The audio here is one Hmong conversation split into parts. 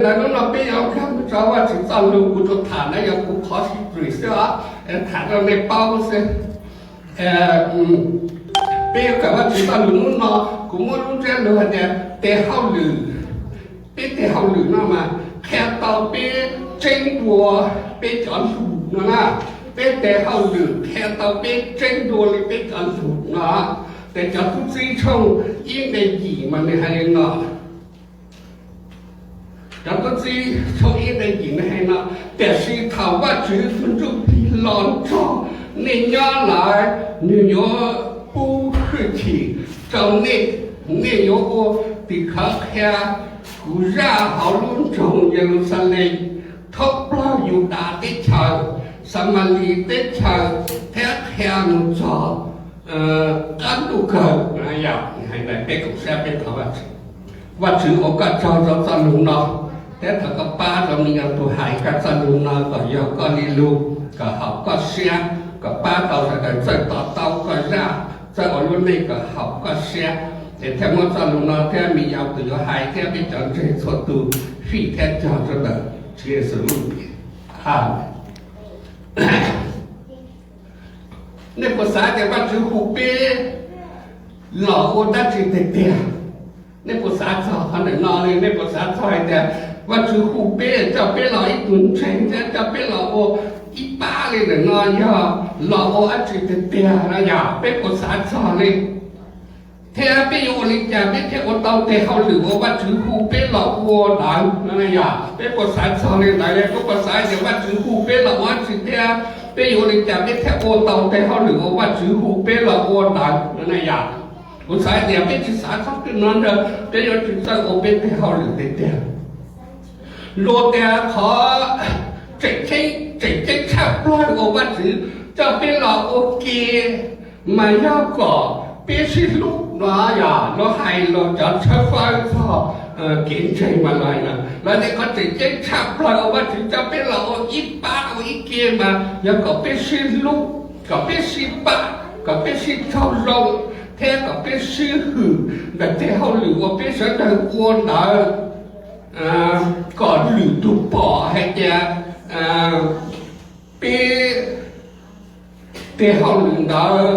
Ntawd hnub no peb yuav nkag mus rau Vajtswv txoj lus, kuv tsuas tham ntawd yog kuv qhov history xwb os, tham rau nej paub xwb. Peb yuav kawm Vajtswv txoj lus hnub no, kuv muab lub ntsiab lus hais tias tes hauj lwm. Peb tes hauj lwm no mas qhia tau peb tseeb dua peb cov lus no na. Peb tes hauj lwm qhia tau peb tseeb dua li peb cov lus no. Tes cov tub txib tshooj ib nqe yim mas nws hais li no. Cov tub txib tshooj ib nqe yim nws hais no: Tiam sis thaum Vajtswv tus Ntsujplig los nrog nej nyob lawm, nws yuav pub hwj chim rau nej. Nej yuav ua tim khawv qhia kuv zaj hauv lub nroog Yeluxalees, thoob plaws Yudas teb chaws, Xamalis teb chaws, thiab qhia mus txog qab ntuj kawg. Yog hais ntawd peb koom siab peb thov Vajtswv. Vajtswv ua koj tsaug rau txoj lus no, thiab thov koj pab rau me nyuam tus hais koj txoj lus no kom yog koj li lus, kom haum koj siab, kom pab tau sawv daws txawj to taub koj zaj, txawj ua lub neej kom haum koj siab. Es thiaj muab txoj lus no thiab me nyuam tus yuav hais thiab peb cov ntseeg txhua tus fij thiab cog rau ntawm Tswv Yexus lub npe. Amees. Nej puas xav tias Vajtswv hu peb los ua dab tsi tiag tiag? Nej puas xav txog qhov ntawm no li? Nej puas xav txog hais tias Vajtswv hu peb, coj peb los ib tug ntseeg thiab coj peb los ua ib pab li ntawm no yog los ua dab tsi tiag tiag no yog? Peb puas xav txog li? Thiab peb yuav ua li cas peb thiaj ua tau tes hauj lwm uas Vajtswv hu peb los ua ntawd no yog? Peb puas xav txog li ntawd? Peb puas xav tias Vajtswv hu peb los ua dab tsi thiab peb yuav ua li cas peb thiaj ua tau tes hauj lwm uas Vajtswv hu peb los ua ntawd no yog? Kuv xav tias peb tsis xav txog tej no ntag, peb yuav tsum txawj ua peb tes hauj lwm tiag tiag. Luag tias qhov tseem ceeb, tseem ceeb tshaj plaws uas Vajtswv coj peb los ua ke mas yog kom peb sib hlub no yog. Luag hais los cov tshawb fawb txog kev ntseeg mas los hais no, lawv tias qhov tseem ceeb tshaj plaws uas Vajtswv coj peb los ua ib pab ua ib ke mas yog kom peb sib hlub, kom peb sib pab, kom peb sib raug zoo, thiab kom peb sib hwm ntawm tes hauj lwm uas peb sawv daws ua ntawd, kom lwm tus pom hais tias peb tes hauj lwm ntawd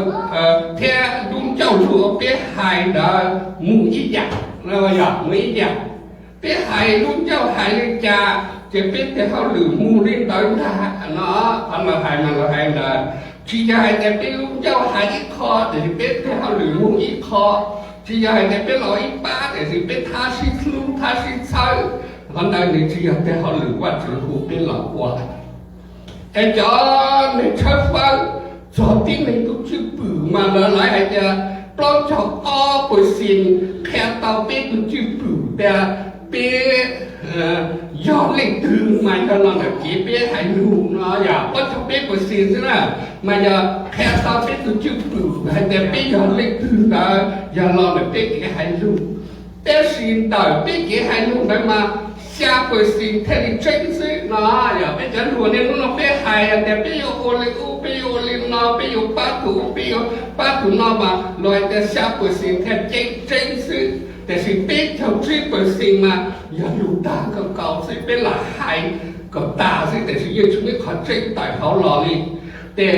thiab lub ncauj lus uas peb hais ntawd mus ib yam, yog mus ib yam. Peb hais lub ncauj hais li cas ces peb tes hauj lwm mus li ntawd ntag no. Qhov lawv hais mas lawv hais ntawd, tsis yog hais tias peb lub ncauj hais ib qho tiam sis peb tes hauj lwm mus ib qho. Tsis yog hais tias peb los ib pab tiam sis peb thab sib hlub thab sib txhawb. Qhov ntawd nws tsis yog tes hauj lwm Vajtswv hu peb los ua. Es cov neeg tshawb fawb txog tib neeg tus cwj pwm mas lawv lawv hais tias plaub caug ob percent qhia tau peb tus cwj pwm tias peb yog leej twg mas yog los ntawm kev peb hais lus no yog plaub caug peb percent xwb na, mas yog qhia tau peb tus cwj pwm hais tias peb yog leej twg ntawd yog los ntawm peb kev hais lus. Tab sis ntawm peb kev hais lus ntawd mas xya percent thiaj li tseeb xwb no. Yog peb cov hluas niaj hnub no peb hais tias peb yuav ua li ub, peb yuav ua li no, peb yuav pab tus ub, peb yuav pab tus no mas luag hais tias xya percent thiaj ceeb tseeb xwb, tiam sis peb caug tsib percent mas yog lus tag nkaus xwb, peb lam hais kom tag xwb tiam sis yeej tsis muaj ib qho tseeb tawm hauv los li. Ces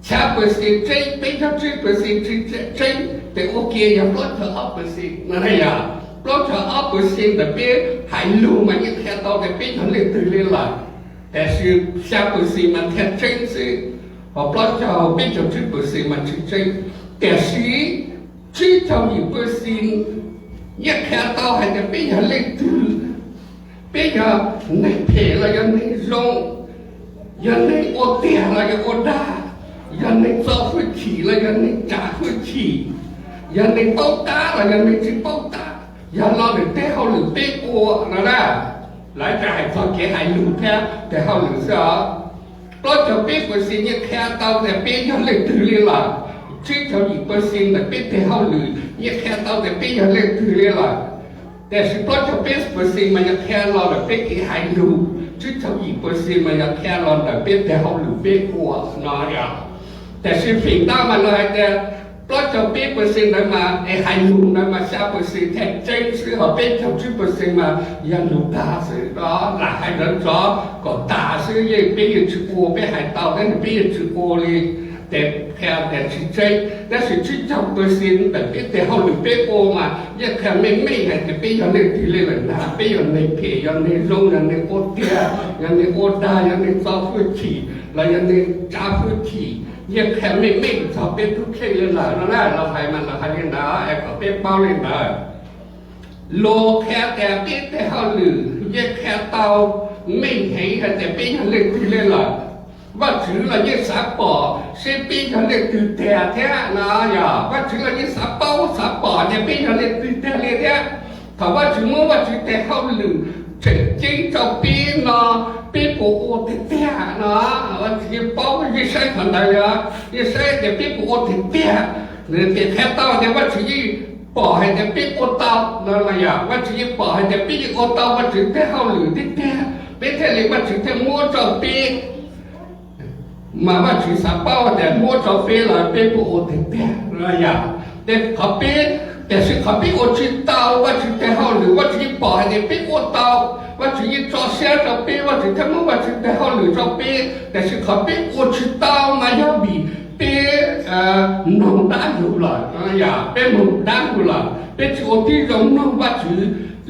xya percent tseeb, peb caug tsib percent tsis tseeb, ces ua ke yog plaub caug ob percent no yog. Plaub caug ob percent ntawm peb hais lus mas yeej qhia tau tias peb yog leej twg li lawm, tiam sis xya percent mas thiaj tseeb xwb, ho plaub caug, peb caug tsib percent mas tsis tseeb. Tiam sis tsib caug yim percent yeej qhia tau hais tias peb yog leej twg. Peb yog neeg phem los yog neeg zoo, yog neeg ua tiag los yog ua dag, yog neeg txo hwj chim los yog neeg tsav hwj chim, yog neeg paub tab los yog neeg tsis paub tab, yog los ntawm tes hauj lwm peb ua no na. Lawv tsuas hais txog kev hais lus thiab tes hauj lwm xwb os. Plaub caug peb percent yeej qhia tau tias peb yog leej twg li lawm, tsib caug yim percent ntawm peb tes hauj lwm yeej qhia tau tias peb yog leej twg li lawm. Tiam sis plaub caug peb percent mas yog qhia los ntawm peb kev hais lus, tsib caug yim percent mas yog qhia los ntawm peb tes hauj lwm peb ua no yog. Tiam sis feem ntau mas luag hais tias Ob caug peb percent ntawd mas es hais lus ntawd mas xya percent thiaj tseeb xwb, ho peb caug tsib percent mas yog lus dag xwb os. Lam hais nrov nrov kom tas xwb, yeej peb yeej tsis ua, peb hais tau thiab peb yeej tsis ua li, ces qhia tias tsis tseeb. Tab sis tsib caug percent ntawm peb tes hauj lwm peb ua mas yeej qhia meej meej hais tias peb yog leej twg li lawm ntag, peb yog neeg phem, yog neeg zoo, yog neeg ua tiag, yog neeg ua dag, yog neeg txo hwj chim los yog neeg tsav hwj chim, yeej qhia meej meej txog peb tub kheej li lawm no na. Lawv hais mas lawv hais li ntawd es kom peb paub li ntawd. Lus qhia tias peb tes hauj lwm yeej qhia tau meej heev hais tias peb yog leej twg li lawm. Vajtswv los yeej xav pom seb peb yog leej twg tiag thiab no. Yog Vajtswv los yeej xav paub xav pom tias peb yog leej twg tiag li thiab. Thaum Vajtswv muab Vajtswv tes hauj lwm tseem ceeb rau peb no, peb puas ua tiag tiag no? Vajtswv yeej paub, yeej saib qhov ntawd, yog yeej saib tias peb puas ua tiag tiag. Ces qhia tau tias Vajtswv yeej pom hais tias peb ua tau no, yog Vajtswv yeej pom hais tias peb yeej ua tau Vajtswv tes hauj lwm tiag tiag, peb thiaj li, Vajtswv thiaj muab rau peb. Mas Vajtswv xav paub tias muab rau peb los peb puas ua tiag tiag no. Yog ces qhov peb, tiam sis qhov peb ua tsis tau Vajtswv tes hauj lwm, Vajtswv yeej pom hais tias peb ua tau, Vajtswv yeej tso siab rau peb, Vajtswv thiaj muab Vajtswv tes hauj lwm rau peb, tiam sis qhov peb ua tsis tau mas yog vim peb mloog dab lug lawm, yog peb mloog dab lug lawm, peb tsis ua tib zoo mloog Vajtswv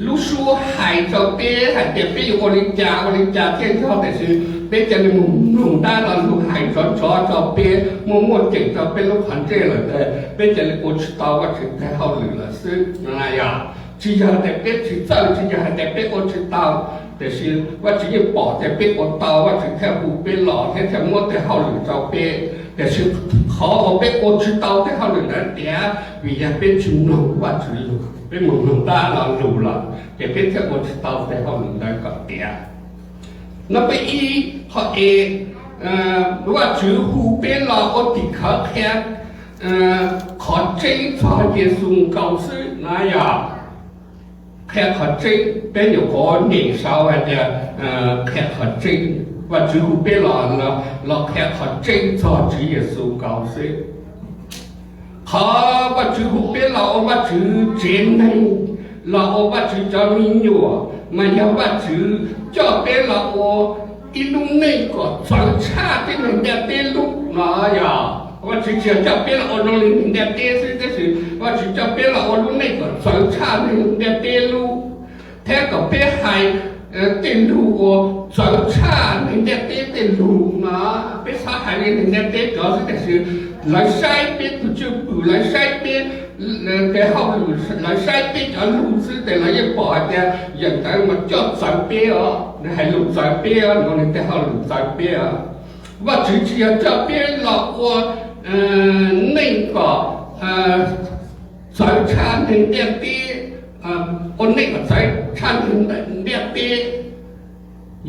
lub suab hais rau peb hais tias peb yuav ua li cas ua li cas thiaj yog, tiam sis peb cia li mus mloog dab lo lug hais nrov nrov rau peb, muaj muaj ceem rau peb lub qhov ntsej lawm, peb cia li ua tsis tau Vajtswv tes hauj lwm lawm xwb. Yog tsis yog tias peb tsis txawj, tsis yog hais tias peb ua tsis tau, tiam sis Vajtswv yeej pom tias peb ua tau, Vajtswv thiaj hu peb los thiab thiaj muab tes hauj lwm rau peb. Tiam sis qhov uas peb ua tsis tau tes hauj lwm ntawd tias vim yog peb tsis mloog Vajtswv lus, peb mus mloog dab lo lug lawm ces peb thiaj ua tsis tau tes hauj lwm ntawd kom tiav. No peb ib qho es, Vajtswv hu peb los ua tim khawv qhia qhov tseeb txog Yexus nkaus xwb no. Yog qhia qhov tseeb, peb nyuam qhuav nyem saud hais tias qhia qhov tseeb, Vajtswv hu peb los, los qhia qhov tseeb txog Tswv Yexus nkaus xwb. Qhov Vajtswv hu peb los ua Vajtswv tsev neeg, los ua Vajtswv cov me nyuam mas yog Vajtswv coj peb los ua ib lub neej kom txawv tshaj tej neeg ntiaj teb lub no. Yog Vajtswv tsis yog coj peb los ua zoo li neeg ntiaj teb xwb, tab sis Vajtswv coj peb los ua lub neej kom txawv tshaj neeg ntiaj teb lub, thiab kom peb hais tej lug uas txawv tshaj neeg ntiaj teb tej lug no. Peb txhob hais li neeg ntiaj teb cov xwb, tiam sis lawv saib peb tus cwj pwm, lawv saib peb tes hauj lwm, lawv saib peb cov lug xwb ces lawv yeej pom hais tias yawm ntawd mas coj txawv peb os, nws hais lus txawv peb os, nws ua nws tes hauj lwm txawv peb os. Vajtswv tsis yog coj peb los ua neej kom txawv tshaj neeg ntiaj teb, ua neej kom txawv tshaj neeg ntiaj teb,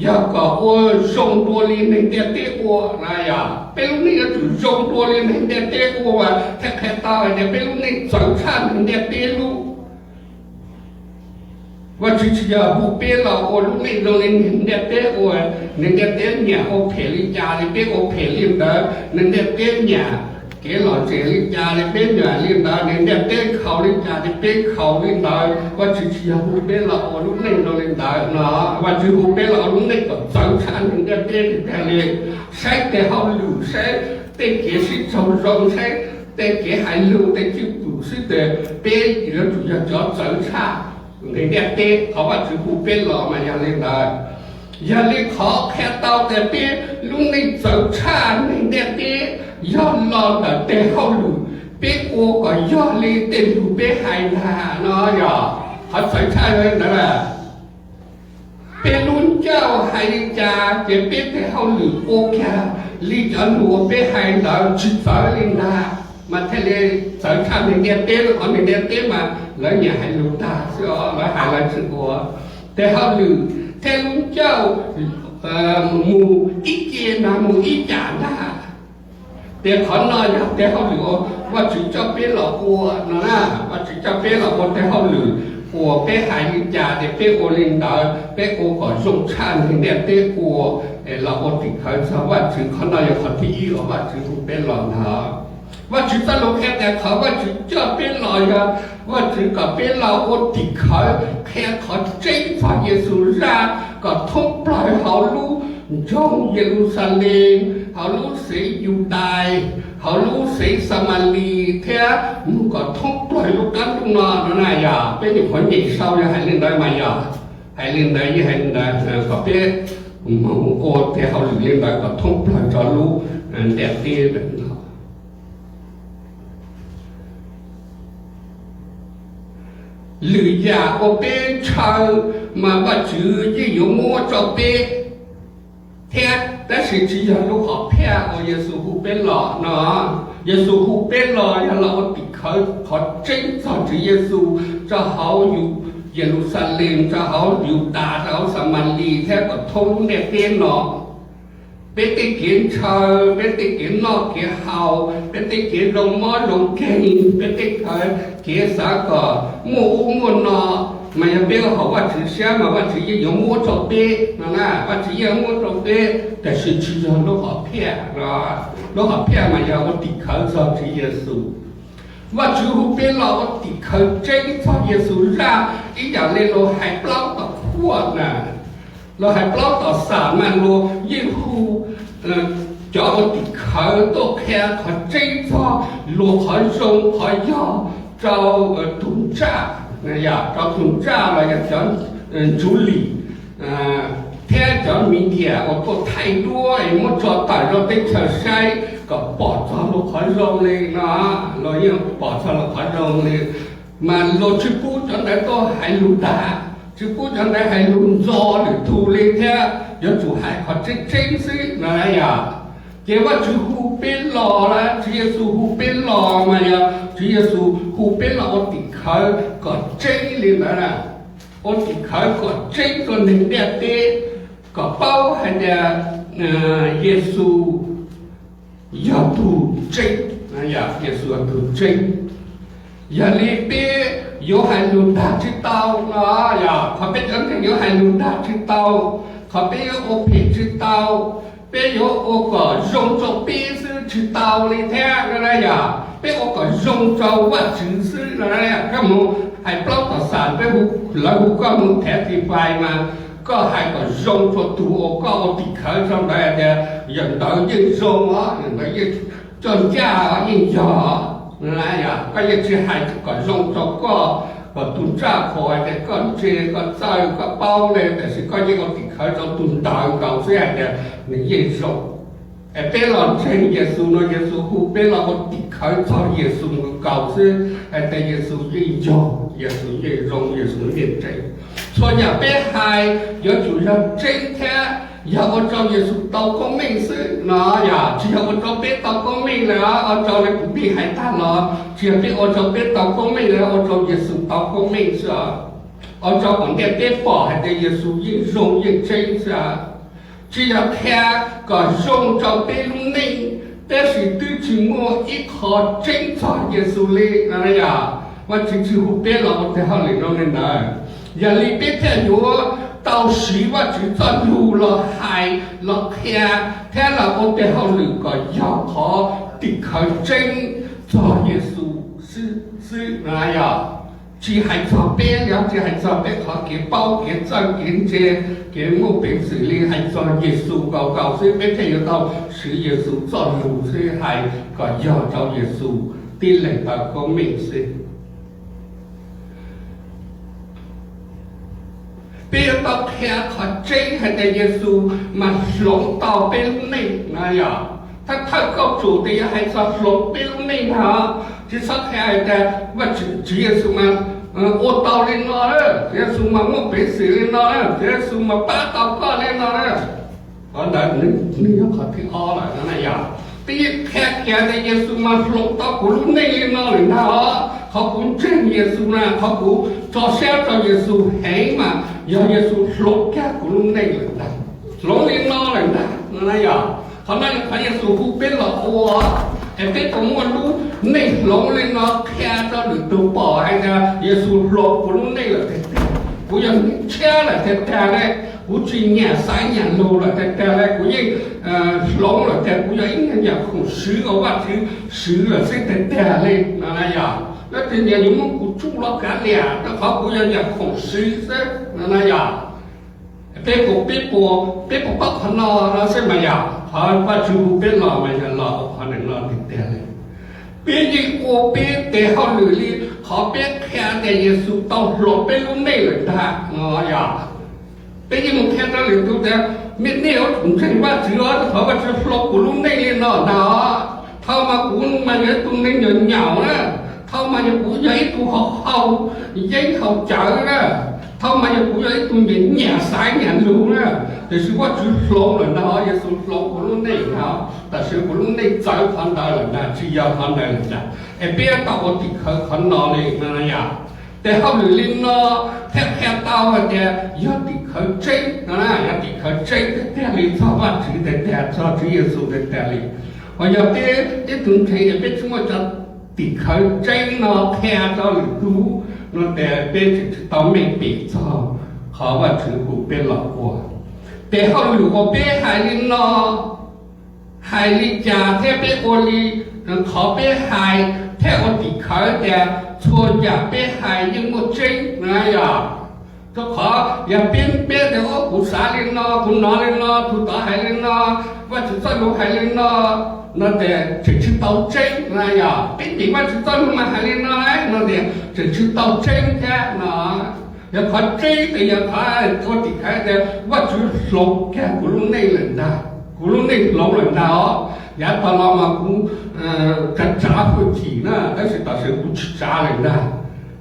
yog kom ua zoo dua li neeg ntiaj teb ua na. Yog peb lub neej yuav tsum zoo dua li neeg ntiaj teb ua mas thiaj qhia tau hais tias peb lub neej txawv tshaj neeg ntiaj teb lub. Vajtswv tsis yog hu peb los ua lub neej zoo li neeg ntiaj teb ua, neeg ntiaj teb nyiam ua phem li cas li peb ua phem li ntawd, neeg ntiaj teb nyiam kev lom zem li cas li peb nyiam li ntawd, neeg ntiaj teb nkhaus li cas li peb nkhaus li ntawd. Vajtswv tsis yog hu peb los ua lub neej zoo li ntawd no. Vajtswv hu peb los ua lub neej kom txawv tshaj neeg ntiaj teb li tiag li. Saib tes hauj lwm, saib tej kev sib raug zoo, saib tej kev hais lus, tej cwj pwm xwb ces peb yuav tsum yog cov txawv tshaj neeg ntiaj teb. Qhov Vajtswv hu peb los mas yog li ntawd. Yog li qhov qhia tau tias peb lub neej txawv tshaj neeg ntiaj teb yog los ntawm tes hauj lwm peb ua kom yog li tej lus peb hais ntag no. Yog qhov txawv tshaj yog li ntawd lawm. Peb lub ncauj hais li cas ces peb tes hauj lwm ua kiag li cov lus uas peb hais ntawd, tsis txawv li ntag mas thiaj li txawv tshaj neeg ntiaj teb. Qhov neeg ntiaj teb mas lawv nyiam hais lus tag xwb os, lawv hais lawv tsis ua. Tes hauj lwm thiab lub ncauj mus ib ce mas mus ib yam ntag. Ces qhov no yog tes hauj lwm uas Vajtswv coj peb los ua no na. Vajtswv coj peb los ua tes hauj lwm uas peb hais li cas ces peb ua li ntawd, peb ua kom zoo tshaj neeg ntiaj teb ua, los ua tim khawv txog Vajtswv. Qhov no yog qhov thib ib uas Vajtswv hu peb los ntag. Vajtswv txoj lus qhia tias qhov Vajtswv coj peb los yog Vajtswv kom peb los ua tim khawv qhia qhov tseeb txog Yexus zaj kom thoob plaws hauv lub nroog Yeluxalees, hauv lub xeev Yudais, hauv lub xeev Xamalis thiab mus kom thoob plaws lub qab ntuj no no na. Yog peb nyuam qhuav nyem sau yog hais li ntawd mas yog hais li ntawd, yeej hais li ntawd kom peb moog ua tej hauj lwm li ntawd kom thoob plaws rau lub ntiaj teb no. Lwm yam uas peb ntshaw mas Vajtswv yeej yuav muab rau peb thiab, tab sis tsis yog lub hom phiaj uas Yexus hu peb los no. Yexus hu peb los yog los ua tim khawv qhov tseeb txog Tswv Yexus rau hauv Yeluxalees, rau hauv Yudas, rau hauv Xamalis thiab kom thoob lub ntiaj teb no. Peb tej kev ntshaw, peb tej kev noj kev haus, peb tej kev zoo mob zoo nkeeg, peb tej kev xav kom muaj ub muaj no, mas yog peb ua hauv Vajtswv siab mas Vajtswv yeej yuav muab rau peb no na. Vajtswv yeej muab rau peb, tab sis tsis yog lub hom phiaj. Lub hom phiaj mas yog ua tim khawv txog Tswv Yexus. Vajtswv hu peb los ua tim khawv tseeb txog Yexus zaj ib yam li luag hais plaub tom qhuam na. Luag hais plaub tom xam mas luag yeej hu cov ua tim khawv tuaj qhia qhov tseeb txog luag qhov zoo qhov yog rau tug ntsaj, rau tug ntsaj los yog cov ntsuj lim thiab cov Midias uas tuaj thaij duab es muab tso tawm rau teb chaws saib kom pom txog luag qhov zoo li no. Luag yeej pom txog luag qhov zoo li, mas luag tsis pub cov ntawd tuaj hais lus dag, tsis pub cov ntawd hais lus ntxo lwm tus li thiab, yuav tsum hais qhov tseeb tseeb xwb no na yom. Ces Vajtswv hu peb los, Tswv Yexus hu peb los mas yog Tswv Yexus hu peb los ua tim khawv kom tseeb li ntawd na, ua tim khawv kom tseeb rau neeg ntiaj teb, kom paub hais tias Yexus yog tug tseeb, Yexus yog tug tseeb. Yog li peb yuav hais lus dag tsis tau no, yog qhov peb cov ntseeg yuav hais lus dag tsis tau, qhov peb yuav ua phem tsis tau, peb yuav ua kom zoo rau peb xwb tsis tau li thiab no na yom. Peb ua kom zoo rau Vajtswv xwb no na. Koj mus hais plaub tom xam, peb, lawv hu koj mus thiav ti fais mas koj hais kom zoo rau tus uas koj ua tim khawv rau ntawd tias yawm ntawd yeej zoo os, yawm ntawd yeej coj ncaj os, yeej yog. Koj yeej tsis hais kom zoo rau koj, kom tus ntsaj qhuas hais tias koj ntse, koj txawj, koj paub li, tiam sis koj yeej ua tim khawv rau tus ntawd nkaus xwb hais tias nws yeej zoo. Es peb los ntseeg Yexus no, Yexus hu peb los ua tim khawv txog Yexus nkaus xwb hais tias Yexus yeej yog, Yexus yeej zoo, Yexus yeej tseeb. Txhua yam peb hais yuav tsum yog tseeb thiab yog ua rau Yexus tau koob meej xwb no yom. Tsis yog ua rau peb tau koob meej li, ua rau li kuv pheej hais tag los tsis yog peb ua rau peb tau koob meej li, ua rau Yexus tau koob meej xwb os. Ua rau kom ntiaj teb pom hais tias Yexus yeej zoo yeej tseeb xwb. Tsis yog qhia kom zoo rau peb lub neej, tab sis twb tsis muaj ib qho tseeb txog Yexus li no yom. Vajtswv tsis hu peb los ua tej hauj lwm zoo li ntawd. Yog li peb thiaj yuav tau siv Vajtswv txoj lus los hais los qhia thiab los ua tej hauj lwm kom yog qhov tim khawv tseeb txog Yexus xwb no yom. Tsis hais txog peb, yog tsis hais txog peb qhov kev paub, kev txawj, kev ntse, kev muaj peev xwm li, hais txog Yexus nkaus nkaus xwb, peb thiaj yuav tau siv Yexus txoj lus xwb hais kom yog rau Yexus tib leeg tau koob meej xwb. Peb yuav tau qhia qhov tseeb hais tias Yexus mas hloov tau peb lub neej no yom. Thawj thawj kauj ruam tias yuav hais txog hloov peb lub neej ntag, tsis txhob qhia hais tias Vajtswv, Tswv Yexus mas ua tau li no na, Tswv Yexus mas muaj peev xwm li no na, Tswv Yexus mas pab tau koj li no na. Qhov ntawd nws yog qhov thib ob lawm no na yom. Peb yeej qhia kiag tias Yexus mas hloov tau kuv lub neej li no lawm ntag os. Qhov kuv ntseeg Yexus na, qhov kuv tso siab rau Yexus heev mas yog Yexus hloov kiag kuv lub neej lawm ntag. Hloov li no lawm ntag no na yom. Qhov no yog qhov Yexus hu peb los ua, es peb puas muaj lub neej hloov li no qhia rau lwm tus pom hais tias Yexus hloov kuv lub neej lawm tiag tiag, kuv yog neeg tshiab lawm tiag tiag ne, kuv tsis nyiam xaiv nyiam lus lawm tiag tiag ne, kuv yeej hloov lawm tias kuv yog ib nyuag khoom swv uas Vajtswv swv lawm xwb tiag tiag li no na yog. Leej twg nyias yuav muab kuv tsuj los kav liam rau qhov kuv yog nyuag khoom swv xwb no na yog. Peb puas, peb puas, peb puas paub qhov no no xwb mas yog? Qhov Vajtswv hu peb los mas yog los ua qhov ntawm no tiag tiag li. Peb yeej ua peb tes hauj lwm li qhov peb qhia tias Yexus tau hloov peb lub neej lawm ntag no yog. Peb yeej mus qhia rau lwm tus tias, nej yuav tsum ntseeg Vajtswv os, rau qhov Vajtswv hloov kuv lub neej li no ntag os. Thaum mas kuv mas yog ib tug neeg nyaum nyaum na, thaum mas yog kuv yog ib tug haus haus yeeb haus cawv na, thaum mas yog kuv yog ib tug nyiam nyiam xaiv nyiam lus na, tiam sis Vajtswv hloov lawm ntag, Yexus hloov kuv lub neej ntag, tam sim kuv lub neej txawv qhov ntawd lawm ntag, tsis yog qhov ntawd lawm ntag. Es peb tau ua tim khawv qhov no li no yog. Tes hauj lwm li no thiaj qhia tau hais tias yog tim khawv tseeb no, yog tim khawv tseeb tiag tiag li txog Vajtswv tiag tiag, txog Tswv Yexus tiag tiag li. Ho yog peb ib tug ntseeg es peb tsis muaj cov tim khawv tseeb no qhia rau lwm tus no ces peb tseem tsis tau meej pem txog qhov Vajtswv hu peb los ua. Tes hauj lwm uas peb hais li no hais li cas thiab peb ua li qhov peb hais thiab ua tim khawv tias txhua yam peb hais yeej muaj tseeb na yog. Rau qhov yog peb, peb tias, o, kuv xav li no, kuv hnov li no, tus tod hais li no, Vajtswv txoj lus hais li no, no tias tseem tsis tau tseeb na yog. Peb tim Vajtswv txoj lus mas hais li no no tias tseem tsis tau tseeb thiab no. Yog qhov tseeb ces yog qhov ua tim khawv tias Vajtswv hloov kiag kuv lub neej lawm ntag, kuv lub neej hloov lawm ntag os. Yav tag los mas kuv tsav tsav hwj chim na, tab sis tam sim kuv tsis tsav lawm ntag.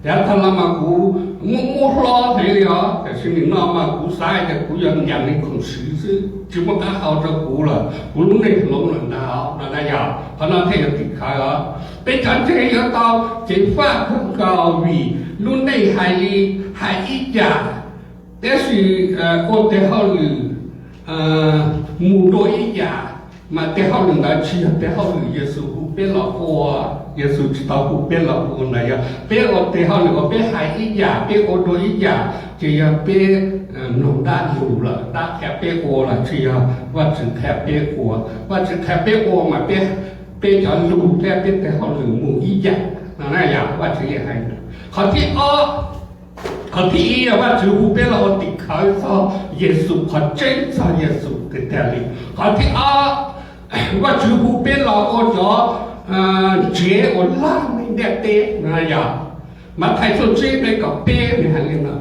Yav tag los mas kuv muaj muaj hlob heev li os, tiam sis nim no mas kuv xav tias kuv yog nyuag neeg khoom swv xwb, tsis muaj qab hau rau kuv lawm, kuv lub neej hloov lawm ntag no na yog. Qhov no thiaj yog tim khawv os. Peb cov ntseeg yuav tau ceev faj kawg nkaus vim lub neej hais li, hais ib yam, tab sis ua tes hauj lwm mus dua ib yam, mas tes hauj lwm ntawd tsis yog tes hauj lwm Yexus hu peb los ua. Yexus tsis tau hu peb los ua ntawd yog. Peb ua tes hauj lwm uas peb hais ib yam, peb ua dua ib yam, ces yog peb mloog dab lus lawm, dab qhia peb ua los tsis yog Vajtswv qhia peb ua. Vajtswv qhia peb ua mas peb, peb cov lus thiab peb tes hauj lwm mus ib yam no na yog. Vajtswv yeej hais ntawd. Qhov thib ob, qhov thib ib yog Vajtswv hu peb los ua tim khawv txog Yexus, qhov tseeb txog Yexus tiag tiag li. Qhov thib ob, Vajtswv hu peb los ua cov ntsev uas laj neeg ntiaj teb no yog. Mathais tshooj tsib nqe kaum peb nws hais li no.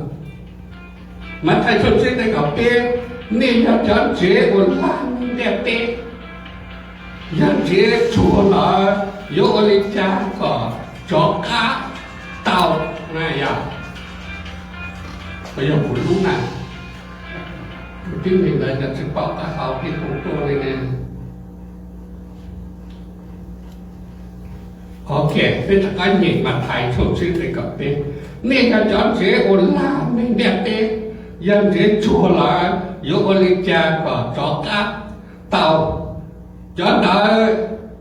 Mathais tshooj tsib nqe kaum peb, nej yog cov ntsev uas laj neeg ntiaj teb. Yog ntsev tsuag lawm yuav ua li cas kom tsov qab tau na yog? Yog kuv lub na, kuv tib neeg ntawd cov tsis paub qab hau thiab kuv tuaj li ne. Ok, peb rov qab nyeem Mathais tshooj tsib nqe kaum peb, nej yog cov ntsev uas laj neeg ntiaj teb. Yog ntsev tsuag lawm yuav ua li cas kom tsov qab tau? Cov ntawd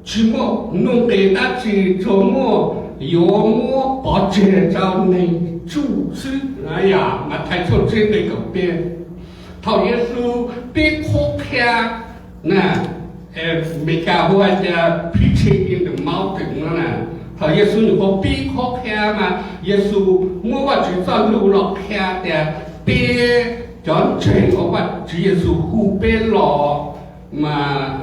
tsis muaj nuj nqis dab tsi, tsuas muaj yuav muab pov tseg rau neeg tsuj xwb. Yog Mathais tshooj tsib nqe kaum peb. Thaum Yexus pib qhuab qhia na, Meskas hu hais tias preaching in the mountain no na, thaum Yexus nyuam qhuav pib qhuab qhia mas Yexus muab Vajtswv txoj lus los qhia tias peb cov ntseeg uas Vajtswv Yexus hu peb los mas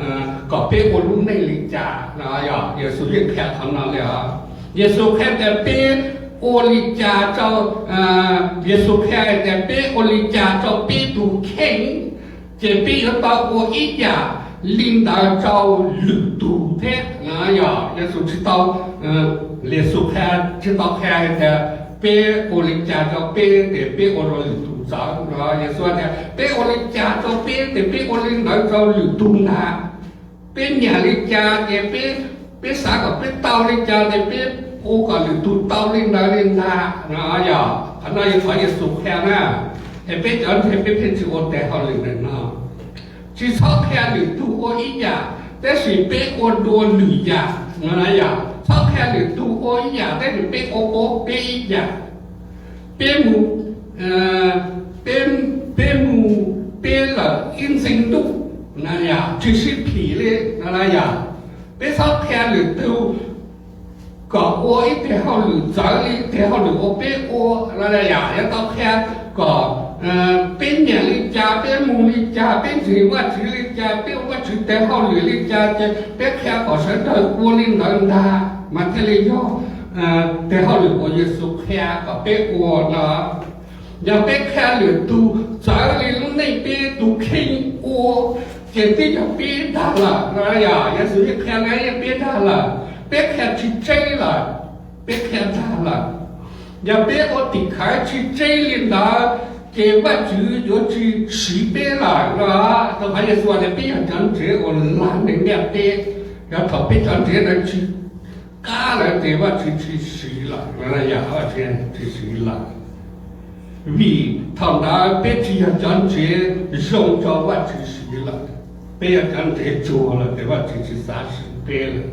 kom peb ua lub neej li cas no. Yog Yexus yeej qhia qhov no li os. Yexus qhia tias peb ua li cas rau, Yexus qhia tias peb ua li cas rau peb tus kheej, ces peb yuav tau ua ib yam li ntawd rau lwm tus thiab. Yog Yexus tsis tau, Yexus qhia, tsis tau qhia tias peb ua li cas rau peb ces peb ua rau lwm tus txawv no. Yexus tias peb ua li cas rau peb ces peb ua li ntawd rau lwm tus ntag. Peb nyiam li cas ces peb, peb xav kom peb tau li cas ces peb ua kom lwm tus tau li ntawd li ntag no. Yog qhov no yog qhov Yexus qhia na, es peb cov ntseeg peb pheej tsis ua tes hauj lwm ntawm no. Tsis txhob qhia lwm tus ua ib yam, tab sis peb ua dua lwm yam no na yog. Txhob qhia lwm tus ua ib yam, tab sis peb ua ua peb ib yam. Peb mus, peb, peb mus, peb lawm ib ntxees ntuj tsis sib phim li no yom. Peb txhob qhia lwm tus kom ua ib teg hauj lwm txawv li teg hauj lwm uas peb ua no yom. Yog tau qhia kom peb nyiam li cas, peb mus li cas, peb ntseeg Vajtswv li cas, peb ua Vajtswv teg hauj lwm li cas ces peb qhia kom sawv daws ua li ntawd ntag mas thiaj li yog teg hauj lwm uas Yexus qhia kom peb ua no. Yog peb qhia lwm tus txawv li lub neej peb tus kheej ua ces twb yog peb dag lawm no yom. Yexus yeej qhia na, yog peb dag lawm, peb qhia tsis tseeb lawm, peb qhia dag lawm. Yog peb ua tim khawv tsis tseeb li ntawd ces Vajtswv yuav tsis siv peb lawm no. Rau qhov Yexus tias peb yog cov ntsev uas lag neeg ntiaj teb. Yog thaum peb cov ntsev ntawd tsis qab lawm ces Vajtswv tsis siv lawm, yog Vajtswv tsis siv lawm. Vim thaum ntawd peb tsis yog cov ntsev zoo rau Vajtswv siv lawm, peb yog cov ntsev tsuag lawm ces Vajtswv tsis xav siv peb lawm.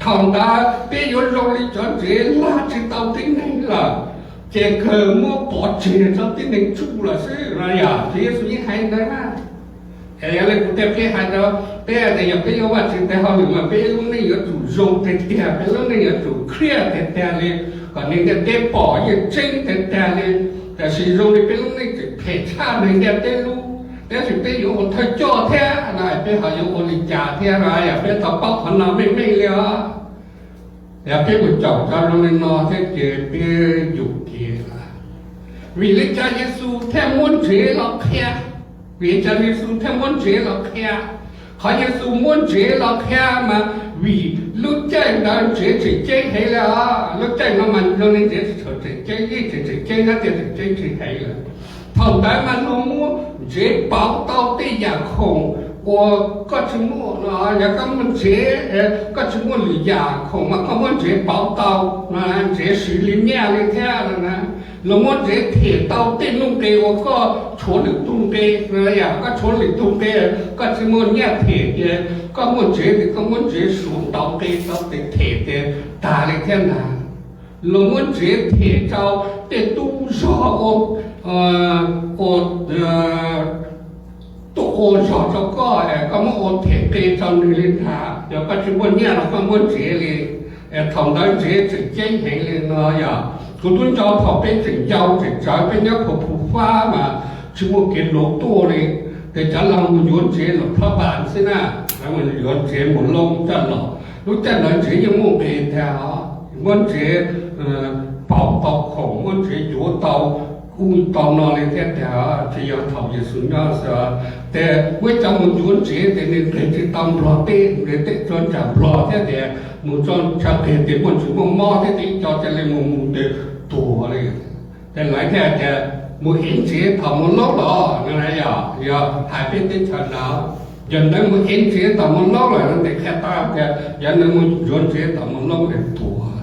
Thaum ntawd peb yuav zoo li cov ntsev lag tsis tau tib neeg lawm, ces kawg muab pov tseg rau tib neeg tsuj lawm xwb no yom. Tswv Yexus yeej hais ntawd na. Es yog li kuv thiaj pheej hais rau peb tias yog peb yuav Vajtswv tes hauj lwm mas peb lub neej yuav tsum zoo tiag tiag, peb lub neej yuav tsum clear tiag tiag li, kom neeg ntiaj teb pom yeej tseeb tiag tiag li. Tiam sis zoo li peb lub neej tseem phem tshaj neeg ntiaj teb lub, tab sis peb yuav ua thawj coj thiab no peb ho yuav ua li cas thiab no? Yog peb tau paub qhov no meej meej li os, yog peb mus caum cov zoo li no thiab ces peb yuam kev lawm. Vim li cas Yexus thiaj muab ntsev los qhia? Vim li cas Yexus thiaj muab ntsev los qhia? Qhov Yexus muab ntsev los qhia mas vim lub caij ntawd ntsev tseem ceeb heev li os. Lub caij no mas zoo li ntsev tseem ceeb, yeej tseem tseem ceeb, tias tseem ceeb tsis heev lawm. Thaum ntawd mas luag muab ntsev pauv tau tej yam khoom uas koj tsis muaj no. Yog koj muaj ntsev, koj tsis muaj lwm yam khoom mas koj muab ntsev pauv tau, ntsev siv li nyiaj li thiab no na. Luag muab ntsev them tau tej nuj nqis uas koj tshuav lwm tus nqi, yog koj tshuav lwm tus nqi, koj tsis muaj nyiaj them ces koj muaj ntsev ces koj muab ntsev suav ntaus nqi tau tes them ces tag li thiab ntag. Luag muab ntsev them rau tej tub zog ua, ua, tuaj ua zog rau koj, koj muab ua them nqi rau nws li ntag. Yog koj tsis muaj nyiaj los koj muab ntsev li. Thaum ntawd ntsev tseem ceeb heev li no yog. Kuv twb nco thaum peb tseem yau tseem tsawv peb nyob Phu Phu Fab mas tsis muaj kev luv tuaj li, ces cov laus mus yuav ntsev los phab pas xwb na, yuav ntsev mus loob coj los. Lub caij ntawd ntsev yeej muaj nqis tiag os, muab ntsev pauv tau khoom, muab ntsev yuav tau ub tau no li thiab tiag. Tsis yog thaum Yexus nyob xwb, ces muaj cov mus yuav ntsev ces nws nqis tsis tau Nplog teb, nqis teb tso tsam Nplog thiab tias mus tso tsam qig tias muaj ntsws muaj mob thiab ces ib co cia li mus mus ces tuag li. Ces lawv thiaj tias mus ev ntsev thaum mus loob los no na yog, yog hais peb teb chaws no, yog ntawd mus ev ntsev thaum mus loob lawm no ces qhia tau tias yog ntawd mus yuav ntsev thaum mus loob ces tuag.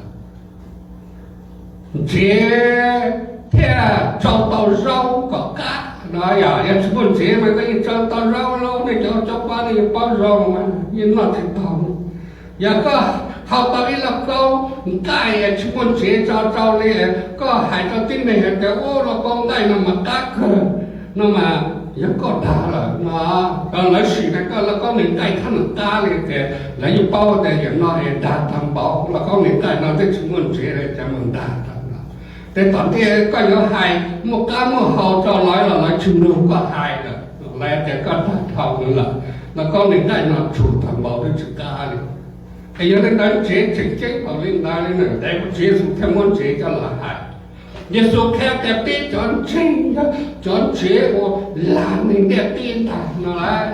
Ntsev thiaj tsau tau zaub kom qab no yog, yog tsis muaj ntsev mas koj yeej tsau tau zaub lauj, nej cov cob pab nej yeej paub zoo mas yeej noj tsis tau. Yog koj hau tau ib lauj kaub nqaij tsis muaj ntsev tso rau li, koj hais rau tib neeg hais tias ub lauj kaub nqaij no mas qab kawg no mas yog koj dag lawm no, lawv sim na koj lauj kaub nqaij thab nws qab li ces lawv yeej paub tias yam no es dag tag npaum, lauj kaub nqaij no twb tsis muaj ntsev li cas mus dag tag no. Ces tom ntej koj yuav hais muaj qab muaj hau rau lawv los lawv tsis mloog koj hais lawm, lawv tias koj dag dhau lawm, lauj kaub nqaij no tshuav tag npaum twb tsis qab li. Es yog li ntawd ntsev tseem ceeb npaum li ntawd li na, es Tswv Yexus thiaj muab ntsev coj los hais. Yexus qhia tias peb cov ntseeg yog cov ntsev uas lag neeg ntiaj teb ntag no lauj.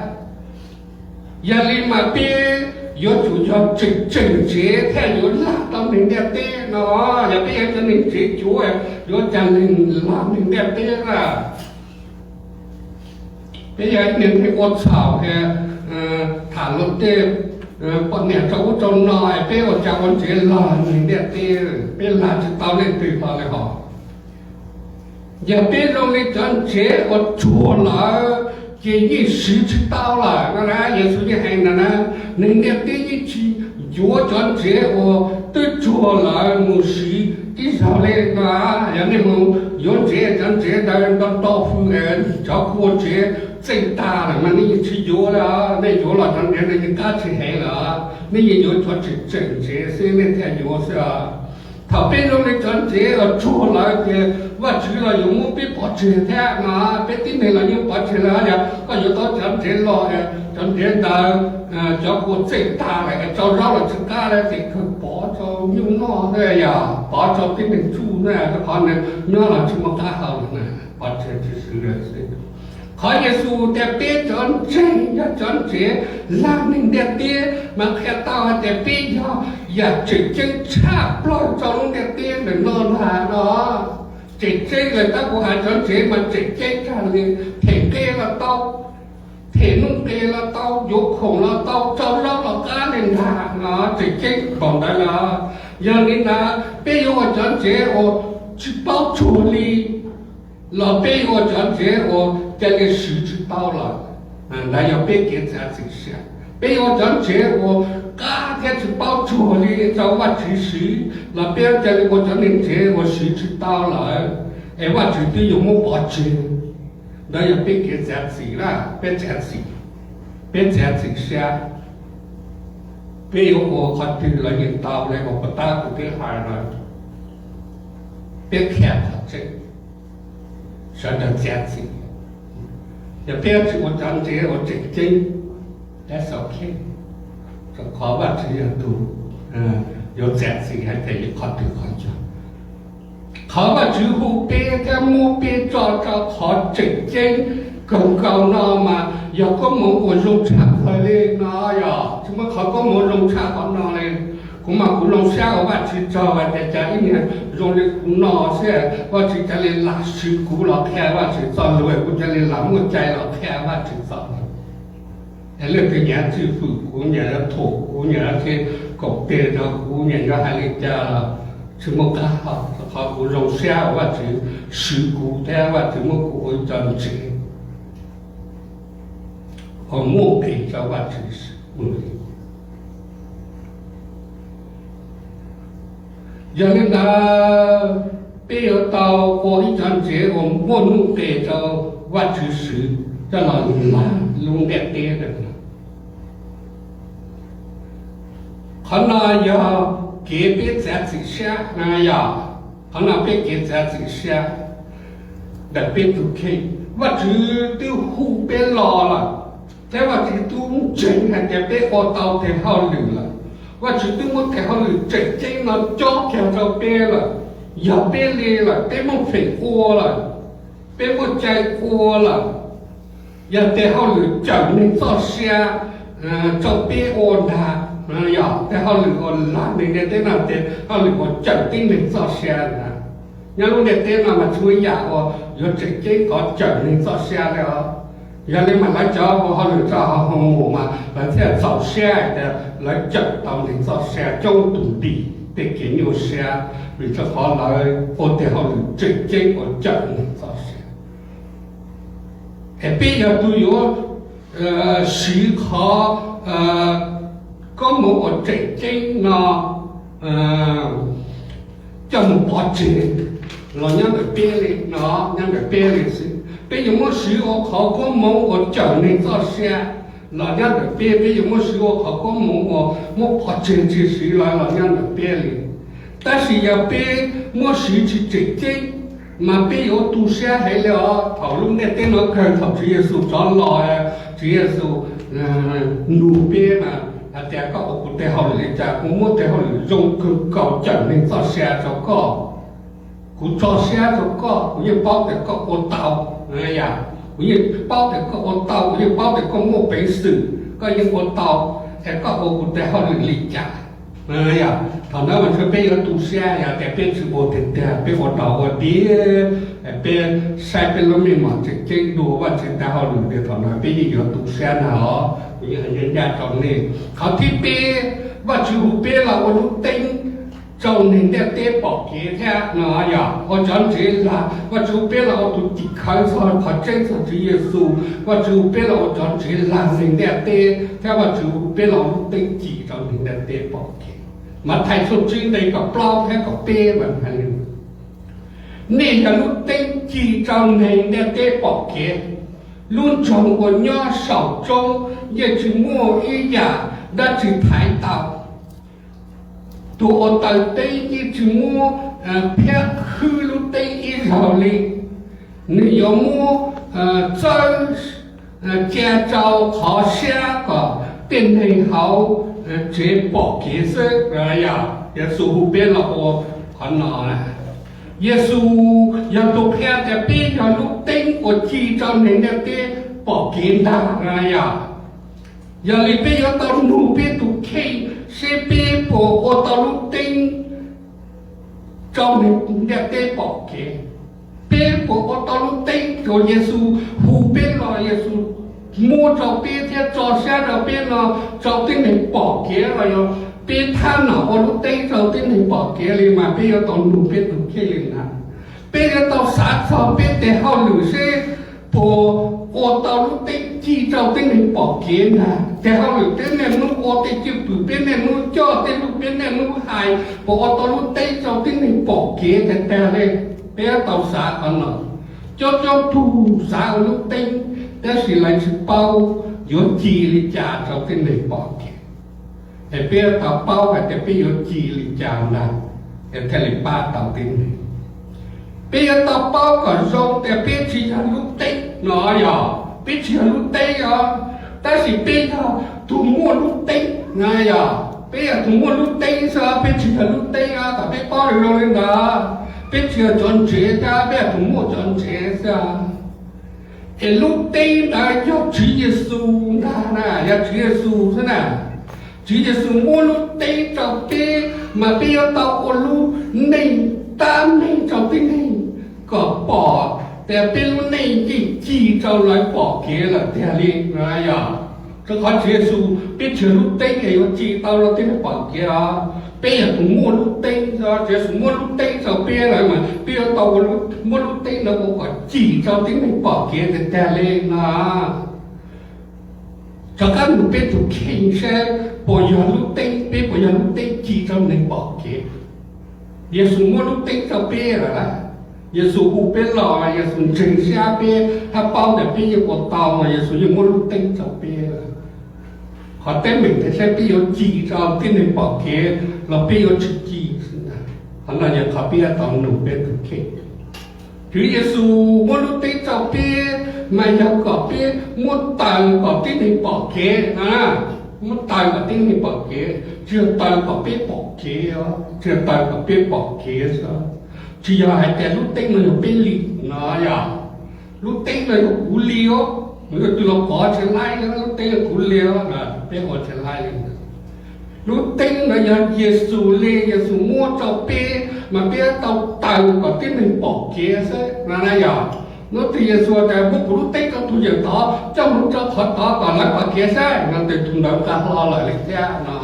Yog li mas peb yuav tsum yog tseem tseem ntsev thiaj yuav lag tau neeg ntiaj teb no. Yog peb yog cov neeg ntsev cuav yuav cas lag neeg ntiaj teb lawm. Peb yog ib neeg ua txhaum, tham luag tej poj niam rau ub rau no, peb ua cas ua ntsev lag neeg ntiaj teb, peb lag tsis tau leej twg hlo li hos. Yog peb zoo li cov ntsev uas tsuag lawm ces yeej siv tsis tau lawm no na. Yexus yeej hais ntawd na, neeg ntiaj teb yeej tsis yuav cov ntsev uas twb tsuag lawm mus siv ib zaug li no. Yog nej mus yuav ntsev, cov ntsev ntawd ntau ntau hwv, cov kua ntsev txeej tag lawm mas nej yeej tsis yuav li, nej yuav los cov ntsev no yeej qab tsis heev lawm, nej yeej yuav cov tseem tseem ntsev xwb nej thiaj yuav xwb. Thaum peb zoo li cov ntsev uas tsuag lawm ces Vajtswv los yuav muab peb pov tseg thiab no, peb tib neeg los yeej pov tseg lawm. Yog koj yuav tau cov ntsev los, cov ntsev ntawd, cov kua txeej tag lawm, rau zaub los tsis qab lawm ces kawg pov rau nyuj noj na, yog pov rau tib neeg tsuj na, rau qhov nws nyob los tsis muaj qab hau na, pov tseg tsis swv lawm xwb. Qhov Yexus tias peb cov ntseeg yog cov ntsev lag neeg ntiaj teb mas qhia tau hais tias peb yog yam tseem ceeb tshaj plaws rau lub ntiaj teb ntawm no ntag no. Tseem ceeb lawm tab kuv hais cov ntsev mas tseem ceeb tshaj li, them nqe los tau, them nuj nqis los tau, yuav khoom los tau, rau zaub los qab li ntag no, tseem ceeb npaum ntawd lawm. Yog li ntawd peb yuav ua cov ntsev uas tsis paub tsuag li los peb yuav ua cov ntsev uas cia li swv tsis tau lawm, ntawd yog peb kev txav txim siab. Peb yuav ua cov ntsev uas qab thiab tsis paub tsuag li rau Vajtswv swv los peb cia li ua cov neeg ntsev uas swv tsis tau lawm, es Vajtswv twb yuav muab pov tseg. Ntawd yog peb kev txav txim lawm, peb txav txim, peb txav txim siab. Peb yuav ua qhov twg los yeej tau li uas puag ta kuv twb hais lawm, peb qhia qhov tseeb, sawv daws txav txim. Yog peb tsis ua cov ntsev uas tseem ceeb, that's okay, rau qhov Vajtswv yog tus yuav txav txim hais tias yog qhov twg qhov yog. Qhov Vajtswv hu peb thiab muab peb tso rau qhov tseem ceeb kawg nkaus no mas yog koob hmoov uas zoo tshaj plaws li no, yog tsis muaj qhov koob hmoov zoo tshaj qhov no li. Kuv mas kuv zoo siab ua Vajtswv tsaug hais tias cas ib niag zoo li kuv no xwb Vajtswv cia li lam swv kuv los qhia Vajtswv txoj lus, kuv cia li lam muaj cai los qhia Vajtswv txoj lus. Es leej twg nyiam tswj fwm kuv, nyiam yuav thum kuv, nyiam yuav qhia kaum teg rau kuv, nyiam yuav hais li cas los tsis muaj qab hau, rau qhov kuv zoo siab uas Vajtswv swv kuv thiab Vajtswv muab kuv ua ib co ntsev uas muaj nqis rau Vajtswv mus li. Yog li ntawd peb yuav tau ua ib co ntsev uas muaj nuj nqis rau Vajtswv swv coj los lag lub ntiaj teb ntawm no. Qhov no yog kev peb txav txim siab na, yog qhov no peb kev txav txim siab ntawm peb tus kheej. Vajtswv twb hu peb los lawm, thiab Vajtswv twb ntseeg hais tias peb ua tau tes hauj lwm lawm. Vajtswv twb muab tes hauj lwm tseem ceeb no cob kiag rau peb lawm. Yog peb li lawm, peb muaj feem ua lawm, peb muaj cai ua lawm, yog tes hauj lwm cawm neeg txoj sia rau peb ua ntag. Yog tes hauj lwm uas lag neeg ntiaj teb no, tes hauj lwm uas cawm tib neeg txoj sia ntag. Nyob lub ntiaj teb no mas tsis muaj ib yam uas yuav tseem ceeb kom cawm neeg txoj sia li os. Yog li mas lawv cov ua hauj lwm rau hauv hoos maum mas lawv thiaj txaus siab hais tias lawv cawm tau neeg txoj sia coob tus nti tej kev nyuaj siab, vim rau qhov lawv ua tes hauj lwm tseem ceeb uas cawm neeg txoj sia. Es peb yog tus yuav siv qhov koob hmoov uas tseem ceeb no coj mus pov tseg los nyob ntawm peb li no, nyob ntawm peb li xwb. Peb yuav muab siv ua qhov koob hmoov uas cawm neeg txoj sia los nyob ntawm peb, peb yuav muab siv ua qhov koob hmoov uas muab pov tseg tsis siv lawv los nyob ntawm peb li. Tab sis yog peb muab siv tsis tseem ceeb, mas peb yuav tu siab heev li os. Thaum lub ntiaj teb no kawg, thaum Tswv Yexus rov los, Tswv Yexus nug peb mas hais tias koj ua kuv tes hauj lwm li cas? Kuv muab tes hauj lwm zoo kawg nkaus cawm neeg txoj sia rau koj. Kuv tso siab rau koj, kuv yeej paub tias koj ua tau. Yog kuv yeej paub tias koj ua tau, kuv yeej paub tias koj muaj peev xwm, koj yeej ua tau, es koj ua kuv tes hauj lwm li cas? Yog thaum ntawd mas ntshe peb yuav tu siab, yog tias peb tsis ua tiag tiag, peb ua dog ua dig, peb saib peb lub meej mom tseem ceeb dua Vajtswv tes hauj lwm tiag, thaum ntawd peb yeej yuav tu siab ntag os. Kuv yeej hais ncaj ncaj rau nej. Qhov thib peb, Vajtswv hu peb los ua lub teeb rau neeg ntiaj teb pom kev thiab no. Yog ua cov ntsev lag, Vajtswv hu peb los ua tus cim khawv txog qhov tseeb txog Tswv Yexus, Vajtswv hu peb los ua cov ntsev lag neeg ntiaj teb, thiab Vajtswv hu peb los ua lub teeb cim rau neeg ntiaj teb pom kev. Mathais tshooj tsib nqe kaum plaub thiab kaum peb mas hais li, nej yog lub teeb cim rau neeg ntiaj teb pom kev. Lub nroog uas nyob saum roob yeej tsis muaj ib yam dab tsi thaiv tau. Tus uas taws teb yeej tsis muab phiab khwb lub teb ib zaug li. Nws yuav muab txawb cia rau qhov siab kom tej neeg hauv tsev pom kev xwb. Yog Yexus hu peb los ua qhov no, Yexus yog tus qhia tias peb yog lub teeb uas ci rau neeg ntiaj teb pom kev ntag. Yog, yog li peb yuav tau nug peb tus kheej seb peb puas ua tau lub teeb rau neeg ntiaj teb pom kev. Peb puas ua tau lub teeb uas Yexus hu peb los, Yexus muab rau peb thiab tso siab rau peb no rau tib neeg pom kev los yog peb thab nom ua lub teeb rau tib neeg pom kev li? Mas peb yuav tau nug peb tus kheej li ntag. Peb yuav tau xav txog peb tes hauj lwm seb puas ua tau lub teeb ci rau tib neeg pom kev ntag. Tes hauj lwm peb niaj hnub ua, tej cwj pwm peb niaj hnub coj, tej lus peb niaj hnub hais puas ua tau lub teeb rau tib neeg pom kev tiag tiag li? Peb yuav tau xav qhov no. Coob coob tug xav ua lub teeb tab sis lawv tsis paub yuav ci li cas rau tib neeg pom kev. Es peb yuav tau paub hais tias peb yuav ci li cas ntag es thiaj li pab tau tib neeg. Peb yuav tau paub kom zoo tias peb tsis yog lub teeb no, yog peb tsis yog lub teeb os, tab sis peb yog tus muaj lub teeb no. Yog peb yog tus muaj lub teeb xwb, peb tsis yog lub teeb os. Kom peb paub zoo li ntawd, peb tsis yog cov ntsev thiab, peb yog tus muaj cov ntsev xwb. Es lub teeb ntawd yog Tswv Yexus ntag na, yog Tswv Yexus xwb na. Tswv Yexus muab lub teeb rau peb, mas peb yuav tau ua lub neej tab meeg rau tib neeg kom pom tias peb lub neej yeej ci rau lawv pom kev lawm tiag li. Yog, rau qhov Tswv Yexus, peb tsis yog lub teeb es yuav ci tau rau tib neeg pom kev os. Peb yog tus muaj lub teeb, Tswv Yexus muab lub teeb rau peb lawm mas peb yuav tau muab lub teeb ntawd ua kom ci rau tib neeg pom kev tiag tiag li no. Rov qab nug peb tus kheej seb puas yog lub teeb, peb puas yog lub teeb ci rau neeg pom kev? Yexus muab lub teeb rau peb lawm, Yexus hu peb los, Yexus ntseeg siab peb, hab paub tias peb yeej ua tau, Yexus yeej muab lub teeb rau peb lawm. Qhov teeb meem tias saib peb yuav ci rau tib neeg pom kev los peb yuav tsis ci. Qhov no yog qhov peb yuav tau nug peb tus kheej. Tswv Yexus muab lub teeb rau peb mas yog kom peb muab taws kom tib neeg pom kev, muab taws kom tib neeg pom kev, tsis yog taws kom peb pom kev, tsis yog taws kom peb pom kev xwb. Tsis yog hais tias lub teeb no yog peb li no, yog lub teeb no yog kuv li os, yog tus los kov tsis laib, lub teeb yog kuv li os, peb ua tsis laib li. Lub teeb no yog Yexus li, Yexus muab rau peb mas peb tau taws kom tib neeg pom kev xwb no na. Yog hnub twg Yexus tias muab kuv lub teeb rau tus yawm tod, coj mus rau qhov tod kom lawv pom kev saib no, tes tus ntawd nqa hlo lawm li thiab no.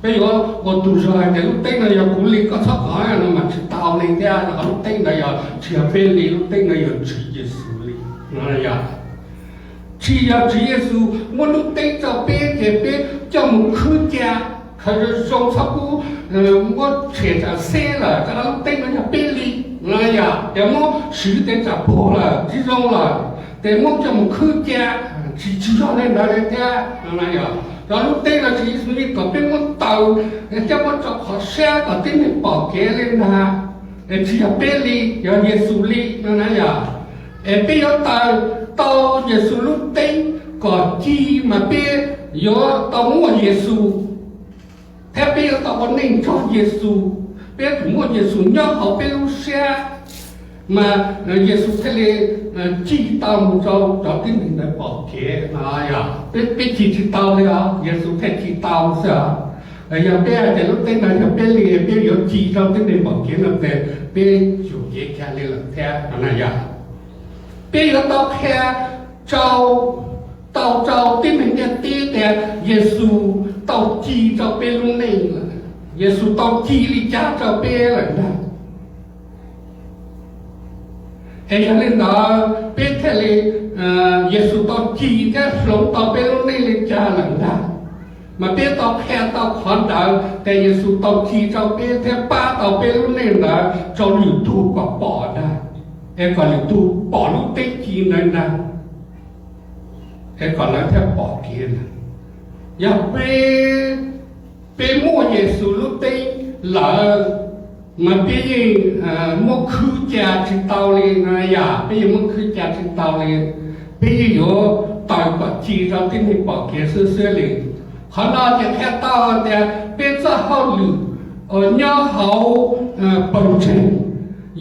Peb yuav ua tus zog hais tias lub teeb no yog kuv li, koj txhob kov no mas tsis tau li thiab, rau qhov lub teeb ntawd yog tsis yog peb li, lub teeb no yog Tswv Yexus li no. Yog tsis yog Tswv Yexus muab lub teeb rau peb ces peb coj mus khwb cia, khaws zoo zoo txhob pub muab tshem tsam xeb lawm, rau qhov lub teeb no yog peb li no. Yog ces muab swv tes tsam puag lawm tsis zoo lawm, ces muab coj mus khwb cia, tsis tsis yog li ntawd li thiab no. Yog rau lub teeb no Tswv Yexus yeej kom peb muab taws, coj muab rau qhov siab kom tib neeg pom kev li ntag. Es tsis yog peb li, yog Yexus li no na. Yog es peb yuav taws tau Yexus lub teeb kom ci mas peb yuav tau muaj Yexus, thiab peb yuav tau ua neej nrog Yexus, peb yuav tsum muaj Yexus nyob hauv peb lub siab, mas Yexus thiaj li ci tau mus rau cov tib neeg ntawd pom kev no. Yog peb ci tsis tau li os, Yexus thiaj ci tau xwb os. Yog peb hais tias lub teeb no yog peb li, peb yuav ci rau tib neeg pom kev no ces peb yuam kev kiag li lawm thiab no na. Yog peb yuav tau qhia rau, tau rau tib neeg ntiaj teb tias Yexus tau ci rau peb lub neej lawm, Yexus tau ci li cas rau peb lawm ntag. Es yog li ntawd peb thiaj li, Yexus tau ci thiab hloov tau peb lub neej li cas lawm ntag, mas peb tau qhia tau qhov ntawd tias Yexus tau ci rau peb thiab pab tau peb lub neej ntawd rau lwm tus kom pom ntag, es kom lwm tus pom lub teeb ci ntawd ntag. es kom lawv thiaj pom kev na. Yog peb, peb muaj Yexus lub teeb lawm, mas peb yeej muab khwb ca tsis tau li no yom, peb yeej muab khwb ca tsis tau li. Peb yeej yuav tawm kom ci rau tib neeg pom kev xwb xwb li. Qhov no ces qhia tau tias peb txoj hauj lwm uas nyob hauv pawg ntseeg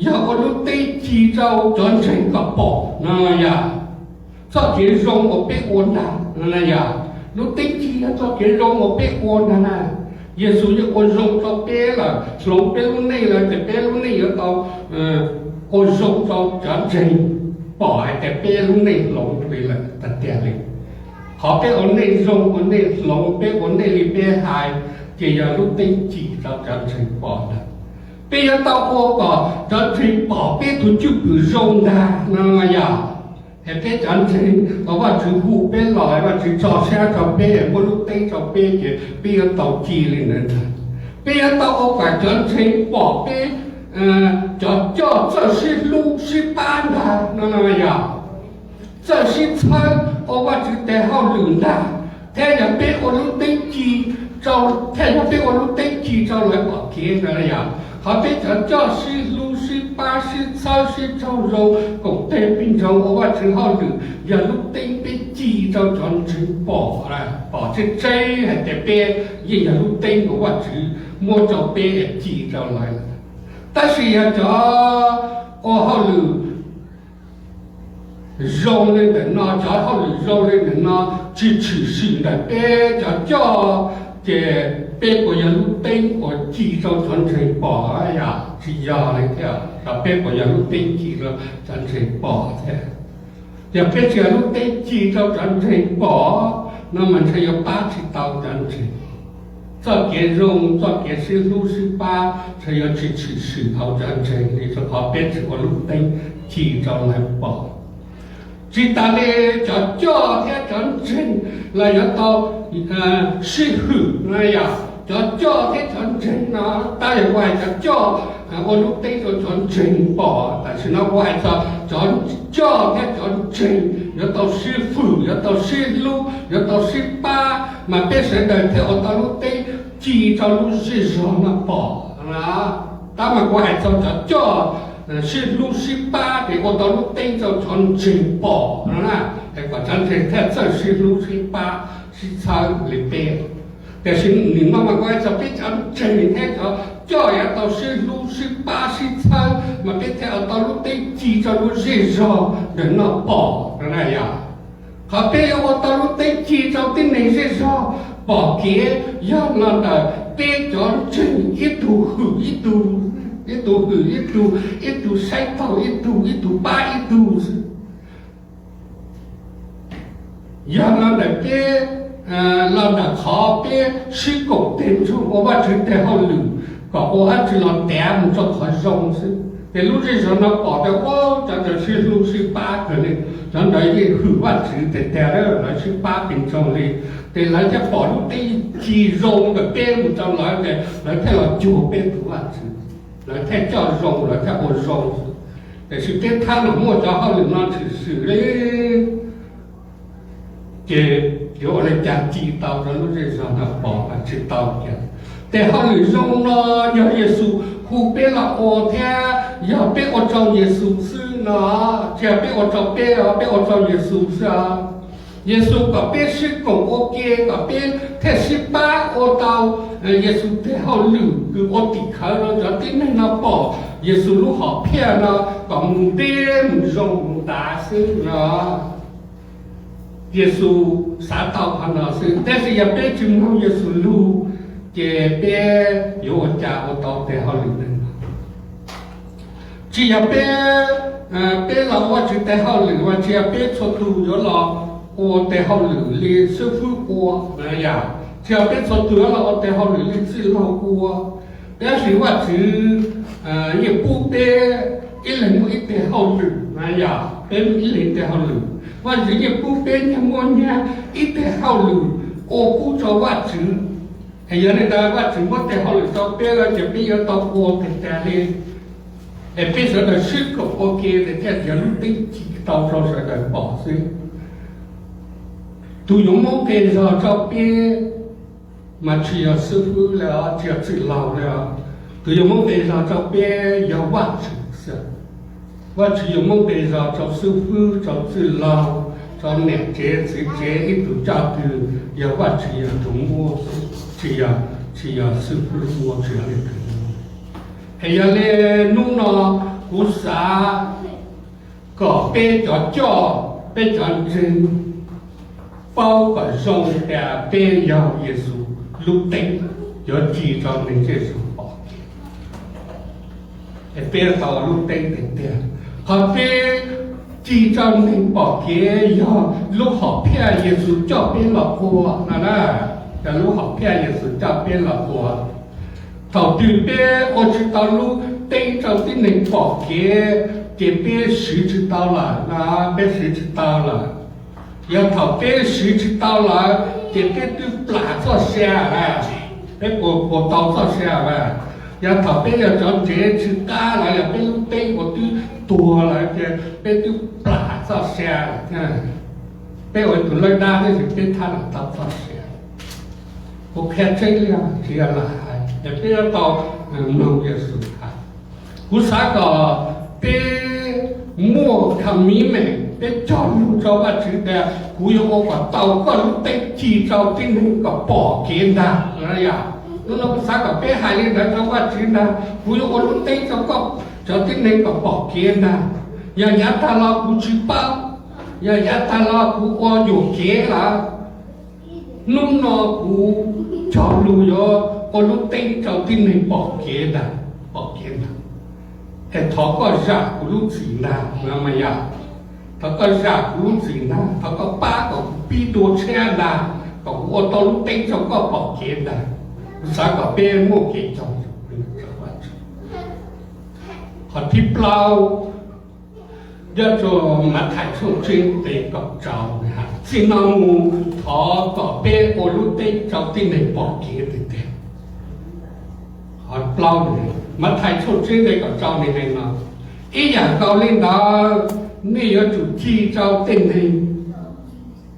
yog ua lub teeb ci rau cov ntseeg kom pom no yom. Txoj kev zoo uas peb ua ntag no yom, lub teeb ci yog txoj kev zoo uas peb ua ntag na. Yexus yeej ua zoo rau peb lawm, hloov peb lub neej lawm ces peb lub neej yuav tau ua zoo rau cov ntseeg pom hais tias peb lub neej hloov li lawm tiag tiag li. Qhov peb ua neej zoo, ua neej hloov, peb ua neej li peb hais, ces yog lub teeb ci rau cov ntseeg pom ntag. Peb yuav tau ua kom cov ntseeg pom peb tus cwj pwm zoo ntag no yom. Es peb cov ntseeg uas Vajtswv hu peb los, Vajtswv tso siab rau peb, muab lub teeb rau peb ces peb yuav tau ci li ntawd ntag. Peb yuav tau ua kom cov ntseeg pom peb cov coj txawj sib hlub sib pab ntag no yom. Txawj sib txhawb ua Vajtswv tes hauj lwm ntag, thiab yog peb ua lub teeb ci rau, thiab yog peb ua lub teeb ci rau lawv pom kev ntag yom. Qhov peb cov coj sib hlub sib pab sib txhawb sib raug zoo koom tes pij ntsoog ua Vajtswv hauj lwm yog lub teeb peb ci rau cov ntseeg pom, pom tseeb tseeb hais tias peb yeej yog lub teeb uas Vajtswv muab rau peb ci rau lawv. Tab sis yog cov ua hauj lwm zoo li ntawm no, cov hauj lwm zoo li ntawm no tsis tshwm sim ntawm peb cov coj, ces peb puas yog lub teeb uas ci rau cov ntseeg pom? Yog tsis yog li thiab, peb puas yog lub teeb ci rau cov ntseeg pom thiab? Yog peb tsis yog lub teeb ci rau cov ntseeg pom no mas ntshe yuav pab tsis tau cov ntseeg. Txoj kev zoo, txoj kev sib hlub sib pab ntshe yuav tsis tshwm sim hauv cov ntseeg li, rau qhov peb tsis ua lub teeb ci rau lawv pom. Tsis tas li, cov coj thiab cov ntseeg los yuav tau sib hwm no yom. Cov coj thiab cov ntseeg no, tab yog ua hais cov coj ua lub teeb rau cov ntseeg pom, tam sim no ua hais txog cov coj thiab cov ntseeg yuav tau sib hwm, yuav tau sib hlub, yuav tau sib pab, mas peb sawv daws thiaj ua tau lub teeb ci rau lub zej zog no pom. Tab mas kuv hais txog cov coj sib hlub sib pab ces ua tau lub teeb rau cov ntseeg pom no na, es kom cov ntseeg thiaj txawj sib hlub sib pab sib txhawb li peb. Tiam sis nim no mas kuv hais txog peb cov ntseeg thiab cov coj yuav tau sib hlub sib pab sib txhawb mas peb thiaj ua tau lub teeb ci rau lub zej zog ntawm no pom no na yom. Qhov peb yuav ua tau lub teeb ci rau tib neeg zej zog pom kev yog los ntawm peb cov ntseeg ib tug hwm ib tug, ib tug hwm ib tug, ib tug saib taug ib tug, ib tug pab ib tug xwb. Yog los ntawm peb, los ntawm qhov peb sib koom tes nrog ua Vajtswv tes hauj lwm kom ua dab tsi los tiav mus rau qhov zoo xwb. Ces lub zej zog no pom tias ua cov ntawd sib hlub sib pab kawg li, cov ntawd yeej hwm Vajtswv tiag tiag, lawv sib pab pes tsawg li. Ces lawv thiaj pom lub teeb ci zoo ntawm peb mus rau lawv ces lawv thiaj los cuag peb tus Vajtswv, lawv thiaj coj zoo, lawv thiaj ua zoo. Tiam sis peb thab los muaj cov hauj lwm no tshwm sim li, ces yuav ua li cas ci tau rau lub zej zog no pom? Tsis tau kiag. Tes hauj lwm zoo no yog Yexus hu peb los ua thiab yog peb ua rau Yexus xwb no, tsis yog peb ua rau peb os, peb ua rau Yexus xwb os. Yexus kom peb sib koom ua ke kom peb thiaj sib pab ua tau Yexus tes hauj lwm kws ua tim khawv rau cov tib neeg no pom Yexus lub hom phiaj no kom mus deb mus zoo mus dav xwb no. Yexus xav tau qhov no xwb, tab sis yog peb tsis mloog Yexus lug ces peb yuav ua cas ua tau tes hauj lwm neeg? Tsis yog peb, peb los ua Vajtswv tes hauj lwm mas tsis yog peb txhua tus yuav los ua tes hauj lwm li xib fwb ua, yog tsis yog peb txhua tus yuav los ua tes hauj lwm li txwj laug ua. Tab sis Vajtswv yeej pub peb ib leeg muaj ib tes hauj lwm na, yog peb muaj ib leeg tes hauj lwm. Vajtswv yeej pub peb niaj muaj niaj ib tes hauj lwm ua pub rau Vajtswv. Es yog li ntawd Vajtswv muab tes hauj lwm rau peb lawm ces peb yuav tau ua tiag tiag li. Es peb sawv daws sib koom ua ke ces thiaj yog lub teeb ci tau rau sawv daws pom xwb. Tus yuav muab nqe zog rau peb mas tsis yog xib fwb li os, tsis yog txwj laug li os. Tus yuav muab nqe zog rau peb yog Vajtswv xwb. Vajtswv yuav muab nqe zog rau xib fwb, rau txwj laug, rau niam tsev txiv tsev, ib tug coj twg, yog Vajtswv yog tus muab, tsis yog, tsis yog xib fwb muab, tsis yog leej twg muab. Es yog li hnub no kuv xav kom peb cov coj, peb cov ntseeg paub kom zoo tias peb yog Yexus lub teeb yuav ci rau neeg zej zog pom kev. Es peb tau lub teeb tiag tiag. Qhov peb ci rau neeg pom kev yog lub hom phiaj Yexus coj peb los ua no na, yog lub hom phiaj Yexus coj peb los ua. Thaum twg peb ua tsis tau lub teeb rau tib neeg pom kev, ces peb siv tsis tau lawm no, peb siv tsis tau lawm. Yog thaum peb siv tsis tau lawm ces peb twb plam txoj sia lawm, peb puas, puas tau txoj sia lawm. Yog thaum peb yog cov ntsev tsis qab lawm, yog peb lub teeb uas twb tuag lawm ces peb twb plam txoj sia lawm. Peb ua tus lawj dab tab sis peb thab los tau txoj sia. Kuv qhia tseeb li, tsis yog lam hais, yog peb yuav tau mloog Yexus hais. Kuv xav kom peb muaj commitment, peb cog lus rau Vajtswv tias kuv yuav ua kom tau koj lub teeb ci rau tib neeg kom pom kev ntag. Yog, hnub no kuv xav kom peb hais li ntawd rau Vajtswv ntag, kuv yuav ua lub teeb rau koj, cov tib neeg kom pom kev ntag. Yog yav tag los kuv tsis paub, yog yav tag los kuv ua yuam kev lawm. Hnub no kuv cog lus yuav ua lub teeb rau tib neeg pom kev ntag, pom kev ntag. Es thov koj zam kuv lub txim ntag, mas yog, thov koj zam kuv lub txim ntag, thov koj pab kom kuv pib dua tshiab ntag, kom kuv ua tau lub teeb rau koj pom kev ntag. Kuv xav kom peb muaj kev cog lus rau Vajtswv. Qhov thib plaub, nyob rau Mathais tshooj tsib nqe kaum rau, txij no mus thov kom peb ua lub teeb rau tib neeg pom kev tiag tiag. Qhov plaub, Mathais tshooj tsib nqe kaum rau nws hais no, ib yam nkaus li ntawd nej yuav tsum ci rau tej neeg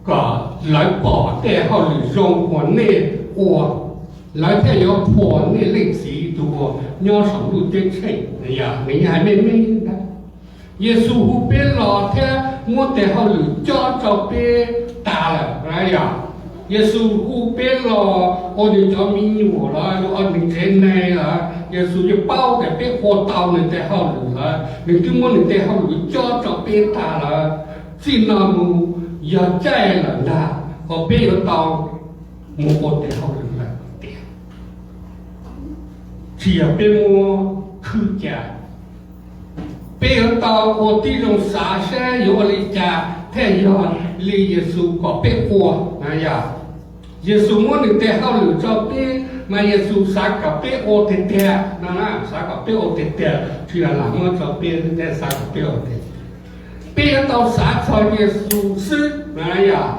kom lawv pom tej hauj lwm zoo uas nej ua, lawv thiaj yuav qhuas nej Leej Txiv tus uas nyob saum ntuj ceeb tsheej. Nws yeej hais meej meej ntag. Yexus hu peb los thiab muab tes hauj lwm cob rau peb tas lawm na yom. Yexus hu peb los ua nws cov me nyuam lawm, ua nws tsev neeg lawm, Yexus yeej paub tias peb ua tau nws tes hauj lwm lawm, nws twb muab nws tes hauj lwm cob rau peb tas lawm. Txij no mus yog caij lawm ntag uas peb yuav tau mus ua tes hauj lwm lawm tiag. Tsis yog peb muab khwb ca, peb yuav tau ua tib zoo xav saib yuav ua li cas thiaj yog li Yexus kom peb ua na yom. Yexus muab nws tes hauj lwm rau peb mas Yexus xav kom peb ua tiag tiag no, xav kom peb ua tiag tiag, tsis yog lam muab rau peb, xav kom peb ua tiag. Peb yuav tau xav txog Yexus xwb na yom.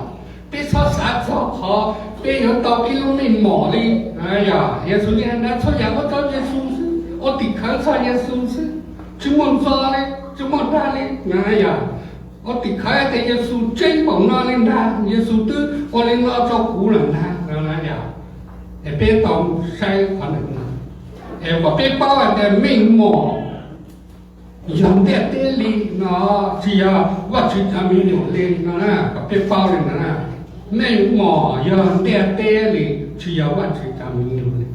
Peb txhob xav txog qhov peb yuav tau ib lub meej mom li. Yog Yexus li hais ntawd, txhua yam ua txog Yexus xwb, ua tim khawv txog Yexus xwb, tsis muaj ntxo li, tsis muaj dag li na yom. Ua tim khawv tias Yexus tseeb npaum no li ntag, Yexus twb ua li no rau kuv lawm ntag. Es peb tau saib qhov ntawd no, es kom peb paub hais tias meej mom yog ntiaj teb li no, tsis yog Vajtswv cov me nyuam li no, kom peb paub li no. Meej mom yog ntiaj teb li, tsis yog Vajtswv cov me nyuam li.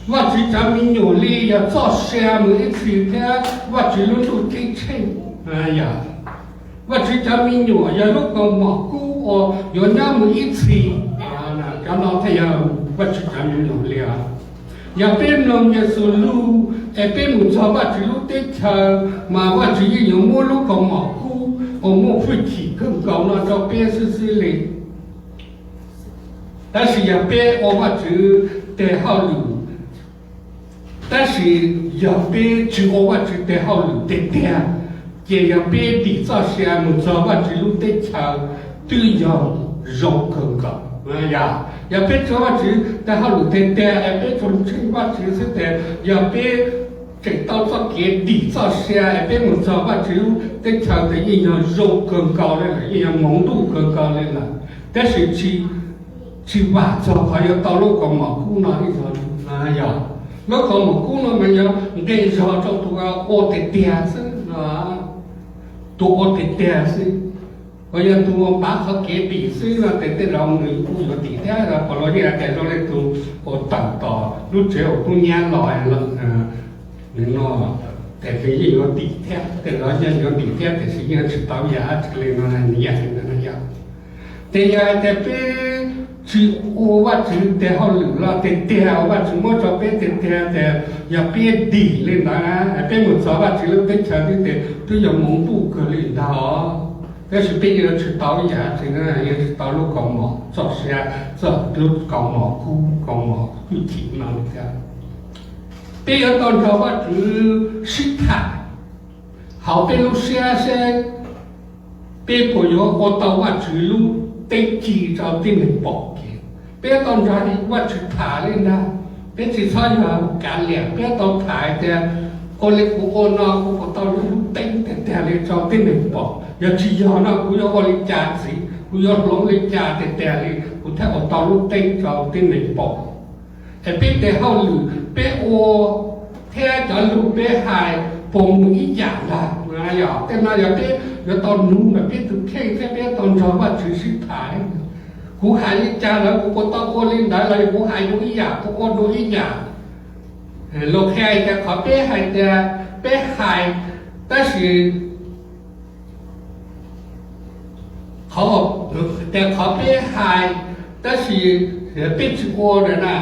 Vajtswv cov me nyuam li yog txoj sia mus ib txhis thiab Vajtswv lub ntuj ceeb tsheej. Yog Vajtswv cov me nyuam yog lub kaus mom kub uas yuav nyob mus ib txhis. Cov no thiaj yog Vajtswv cov me nyuam li os. Yog peb mloog Yexus lus es peb mus txog Vajtswv lub teb chaws, mas Vajtswv yeej yuav muab lub kaus mom kub uas muaj hwj chim kawg nkaus no rau peb xwb xwb li. Tab sis yog peb ua Vajtswv tes hauj lwm, tab sis yog peb tsis ua Vajtswv tes hauj lwm tiag tiag, ces yog peb dim txoj sia mus txog Vajtswv lub teb chaws twb yog zoo kawg nkaus. Yog, yog peb tsis ua Vajtswv tes hauj lwm tiag tiag es peb tsuas ntseeg Vajtswv xwb tes, yog peb tseem tau txoj kev dim txoj sia es peb mus txog Vajtswv lub teb chaws tes yeej yog zoo kawg nkaus li lawm, yeej yog hmoov ntuj kawg nkaus li lawm. Tab sis tsis, tsis vam txog qhov yuav tau lub kaus mom kub no ib zaug. Yog lub kaus mom kub no mas yog nqi zog rau tus ua tiag tiag xwb no, tus ua tiag tiag xwb. Uas yog tus ua pav qhov kev dim xwb no ces tej zaum nws kuj yuav dim thiab. Pov los yeej hais tias zoo li tus uas tawm tom lub tsev uas kub nyab los no, ces nws yeej yuav dim thiab, tej zaum yeej yuav dim thiab tiam sis yeej tsis tau yam dab tsi li no, nws yeej hais ntawd no yog. Ces yog hais tias peb tsis ua Vajtswv tes hauj lwm los tiag tiag, Vajtswv muab rau peb tiag tiag tias yog peb dim li ntawd, peb mus txog Vajtswv lub teb chaws twb tias twb yog mus npuj kawg li ntag. Tab sis peb yeej yuav tsis tau ib yam dab tsi, yeej tsis tau lub kaus mom txoj sia, txoj lub kaus mom kub, kaus mom hwj chim no li thiab. Peb yuav tau nrog Vajtswv sib tham hauv peb lub siab seb peb puas yuav ua tau Vajtswv lub teeb ci rau tib neeg pom kev. Peb yuav tau nrog Vajtswv tham li ntag. Peb tsis txhob yog kav liam, peb yuav tau tham tias ua li kuv ua no kuv puas tau lub teeb tiag tiag li rau tib neeg pom. Yog tsis yog no kuv yuav ua li cas ntxiv, kuv yuav hloov li cas tiag tiag li kuv thiaj ua tau lub teeb rau tib neeg pom. Es peb tes hauj lwm peb ua thiab cov lus peb hais puas mus ib yam ntag. Yog tej no yog peb yuav tau nug ntawm peb tus kheej thiab peb yuav tau nrog Vajtswv sib tham. Kuv hais li cas lawm kuv puas tau ua li ntawd los yog kuv hais dua ib yam, kuv ua dua ib yam. Luag qhia tias qhov peb hais tias peb hais, tab sis qhov, tias qhov peb hais tab sis peb tsis ua ntawd na,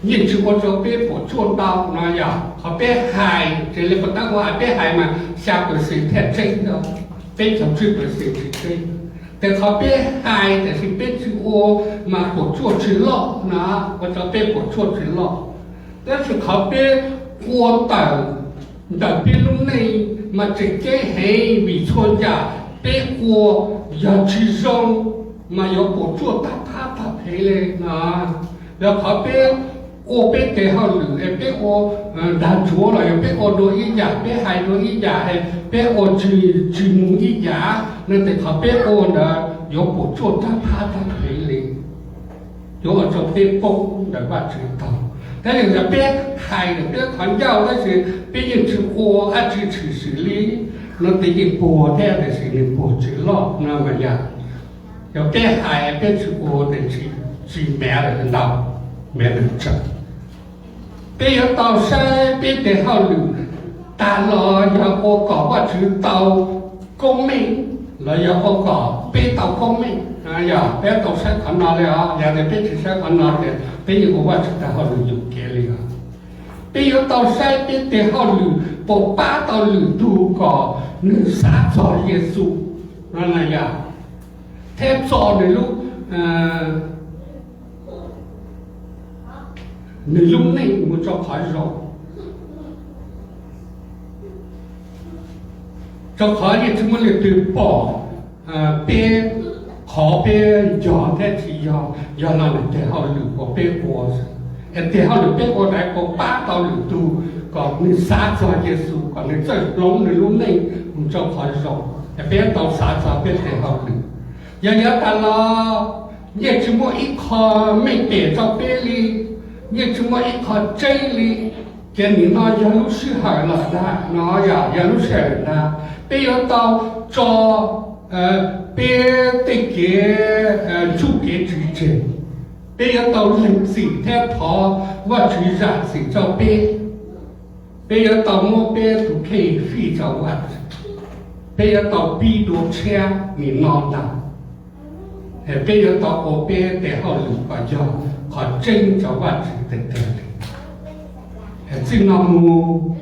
yeej tsis ua rau peb puas tsuaj ntau no yog qhov peb hais. Ces li puas tab ua hais peb hais mas xya percent thiaj tseeb, peb caug tsib percent tsis tseeb. Ces qhov peb hais tiam sis peb tsis ua mas puas tsuaj tsis loj no, ua rau peb puas tsuaj tsis loj. Tab sis qhov peb ua tawm ntawm peb lub neej mas tseem ceeb heev vim txhua yam peb ua yog tsis zoo mas yuav puas tsuaj tag thab tag phev li no. Yog qhov peb ua peb tes hauj lwm es peb ua nrag ntsuav los yog peb ua dua ib yam, peb hais dua ib yam, peb ua tsis, tsis mus ib yam no ces qhov peb ua ntawd yuav puas tsuaj tag thab tag phev li, yuav ua rau peb poob ntawm Vajtswv tag. Tab sis yog peb hais ntawm peb qhov ncauj tab sis peb yeej tsis ua dab tsi tshwm sim li no ces yeej puas thiab tiam sis nws puas tsis loj no mas yog, yog peb hais peb tsis ua ces tsis matter ntau, matter tsawg. Peb yuav tau saib peb tes hauj lwm tag los yog ua kom Vajtswv tau koob meej los yog ua kom peb tau koob meej. Yog peb tau saib qhov no li os, yog tias peb tsis saib qhov no ces peb yeej ua Vajtswv tes hauj lwm yuam kev li os. Peb yuav tau saib peb tes hauj lwm puas pab tau lwm tus kom nws xav txog Yexus no na yog, thiab txo nws lub, nws lub neej mus rau qhov zoo. Rau qhov yeej tsis muaj leej twg pom peb, qhov peb yog thiab tsis yog, yog no nws tes hauj lwm uas peb ua xwb. Es tes hauj lwm peb ua ntawd puas pab tau lwm tus kom nws xav txog Yexus, kom nws txawj hloov nws lub neej mus rau qhov zoo? Es peb tau xav txog peb tes hauj lwm. Yog yav tas los yeej tsis muaj ib qho meej pem rau peb li, yeej tsis muaj ib qho tseeb li. Ces nim no yog lub sij hawm lawm ntag no, yog, yog lub sij hawm ntag. Peb yuav tau tso peb tej kev ntsuj kev tsiv tseg. Peb yuav tau lees txim thiab thov Vajtswv zam txim rau peb. Peb yuav tau muab peb tus kheej fij rau Vajtswv. Peb yuav tau pib dua tshiab nim no ntag. Peb yuav tau ua peb tes hauj lwm kom yog qhov tseeb rau Vajtswv tiag tiag li. Txij no mus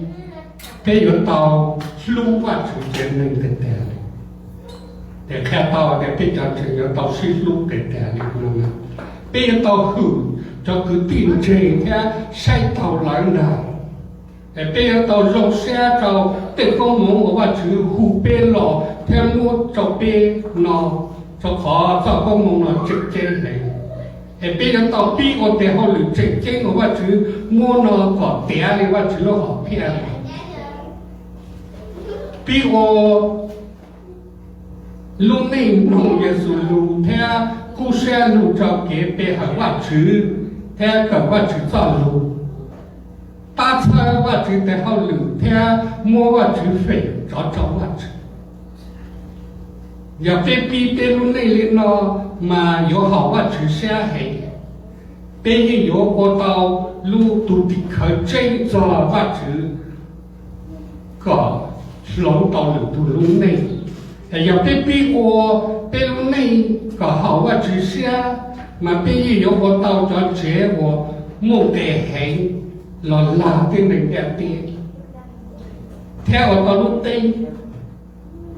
peb yuav tau hlub Vajtswv tsev neeg tiag tiag li. Ces qhia tau tias peb cov ntseeg yuav tau sib hlub tiag tiag li no. Peb yuav tau hwm cov kwv tij ntseeg thiab saib taus lawv ntag. Es peb yuav tau zoo siab rau tej koob hmoov uas Vajtswv hu peb los thiab muab rau peb no, rau qhov txoj koob hmoov no tseem ceeb heev. Es peb yuav tau pib ua tes hauj lwm tseem ceeb uas Vajtswv muab no kom tiav li Vajtswv lub hom phiaj. Pib ua lub neej mloog Yexus lus thiab kub siab lug rau kev pe hawm Vajtswv thiab kawm Vajtswv txoj lus, pab txhawb Vajtswv tes hauj lwm thiab muab Vajtswv fem rov rau Vajtswv. Yog peb pib peb lub neej li no, mas yuav haum Vajtswv siab heev. Peb yeej yuav ua tau lub tug tim khawv tseeb txog Vajtswv kom hloov tau lwm tug lub neej. Yog peb pib ua peb lub neej kom haum Vajtswv siab, mas peb yeej yuav ua tau cov tsev uas muaj nqis heev los lag tib neeg ntiaj teb, thiab ua tau lub teeb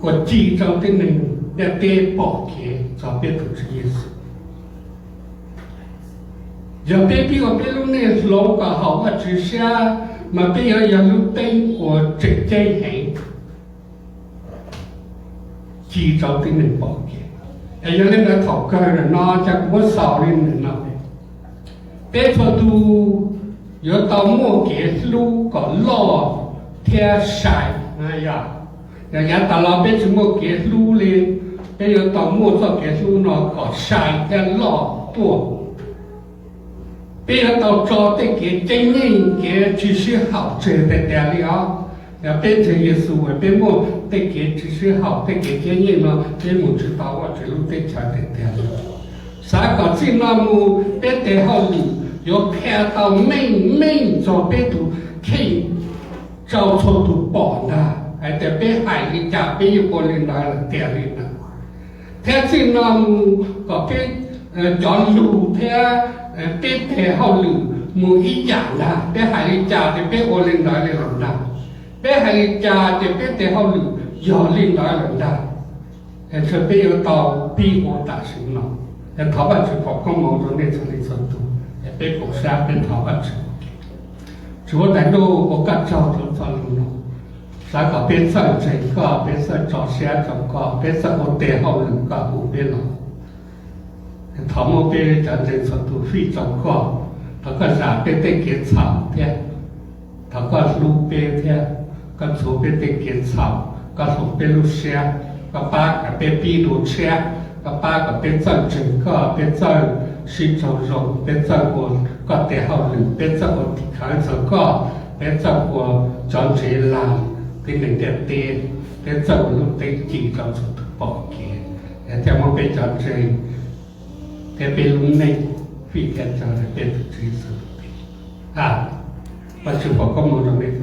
uas ci rau tib neeg ntiaj teb pom kev txog peb tus Tswv Yexus. Yog peb pib ua peb lub neej hloov kom haum Vajtswv siab, mas peb yuav yog lub teeb uas tseem ceeb heev ci rau tib neeg pom kev. Yog li ntawd thaum kawg no ces kuv muab xaus li ntawm no, peb txhua tus yuav tau muaj kev hlub kom loj thiab sai. Yog yav tas los peb tsis muaj kev hlub li, peb yuav tau muaj txoj kev hlub no kom sai thiab loj tuaj. Peb yuav tau tso tej kev tseeb yeej kev tsis sib haum tseg tiag tiag li os. Yog peb ntseeg Yexus, peb muaj tej kev tsis sib haum tej kev tseeb yeej no, peb mus tsis tau Vajtswv lub teb chaws tiag tiag li. Xav kom txij no mus peb tes hauj lwm yuav qhia tau meej meej txog peb tus kheej rau txhua tus pom ntag, hais tias peb hais li cas peb yuav ua li ntawd lawm tiag li ntawd. Thiab txij no mus kom peb cov lus thiab peb tes hauj lwm mus ib yam ntag, peb hais li cas ces peb ua li ntawd li lawm ntag, peb hais li cas ces peb tes hauj lwm yog li ntawd lawm ntag. Ntshe peb yuav tau pib ua tam sim no. Thov Vajtswv foom koob hmoov rau nej txhua leej txhua tus, peb koom sab peb thov Vajtswv. Tswv Ntuj, ua koj tsaug rau txoj lus no. Xav kom peb txawj ntseeg koj, peb txawj tso siab rau koj, peb txawj ua tes hauj lwm koj hu peb los. Thov muab peb cov ntseeg txhua tus fij rau koj. Thov koj zam peb tej kev txhaum thiab. Thov koj hlub peb thiab, koj ntxuav peb tej kev txhaum, koj hloov peb lub siab, koj pab kom peb pib dua tshiab, koj pab kom peb txawj ntseeg koj, peb txawj sib raug zoo, peb txawj ua koj tes hauj lwm, peb txawj ua tim khawv txog koj, peb txawj ua cov ntsev lag tib neeg ntiaj teb, peb txawj ua lub teeb ci rau txhua tus pom kev, thiaj muab peb cov ntseeg thiab peb lub neej fij thiab tso rau peb tus Tswv Yexus lub npe. Vajtswv foom koob hmoov rau nej.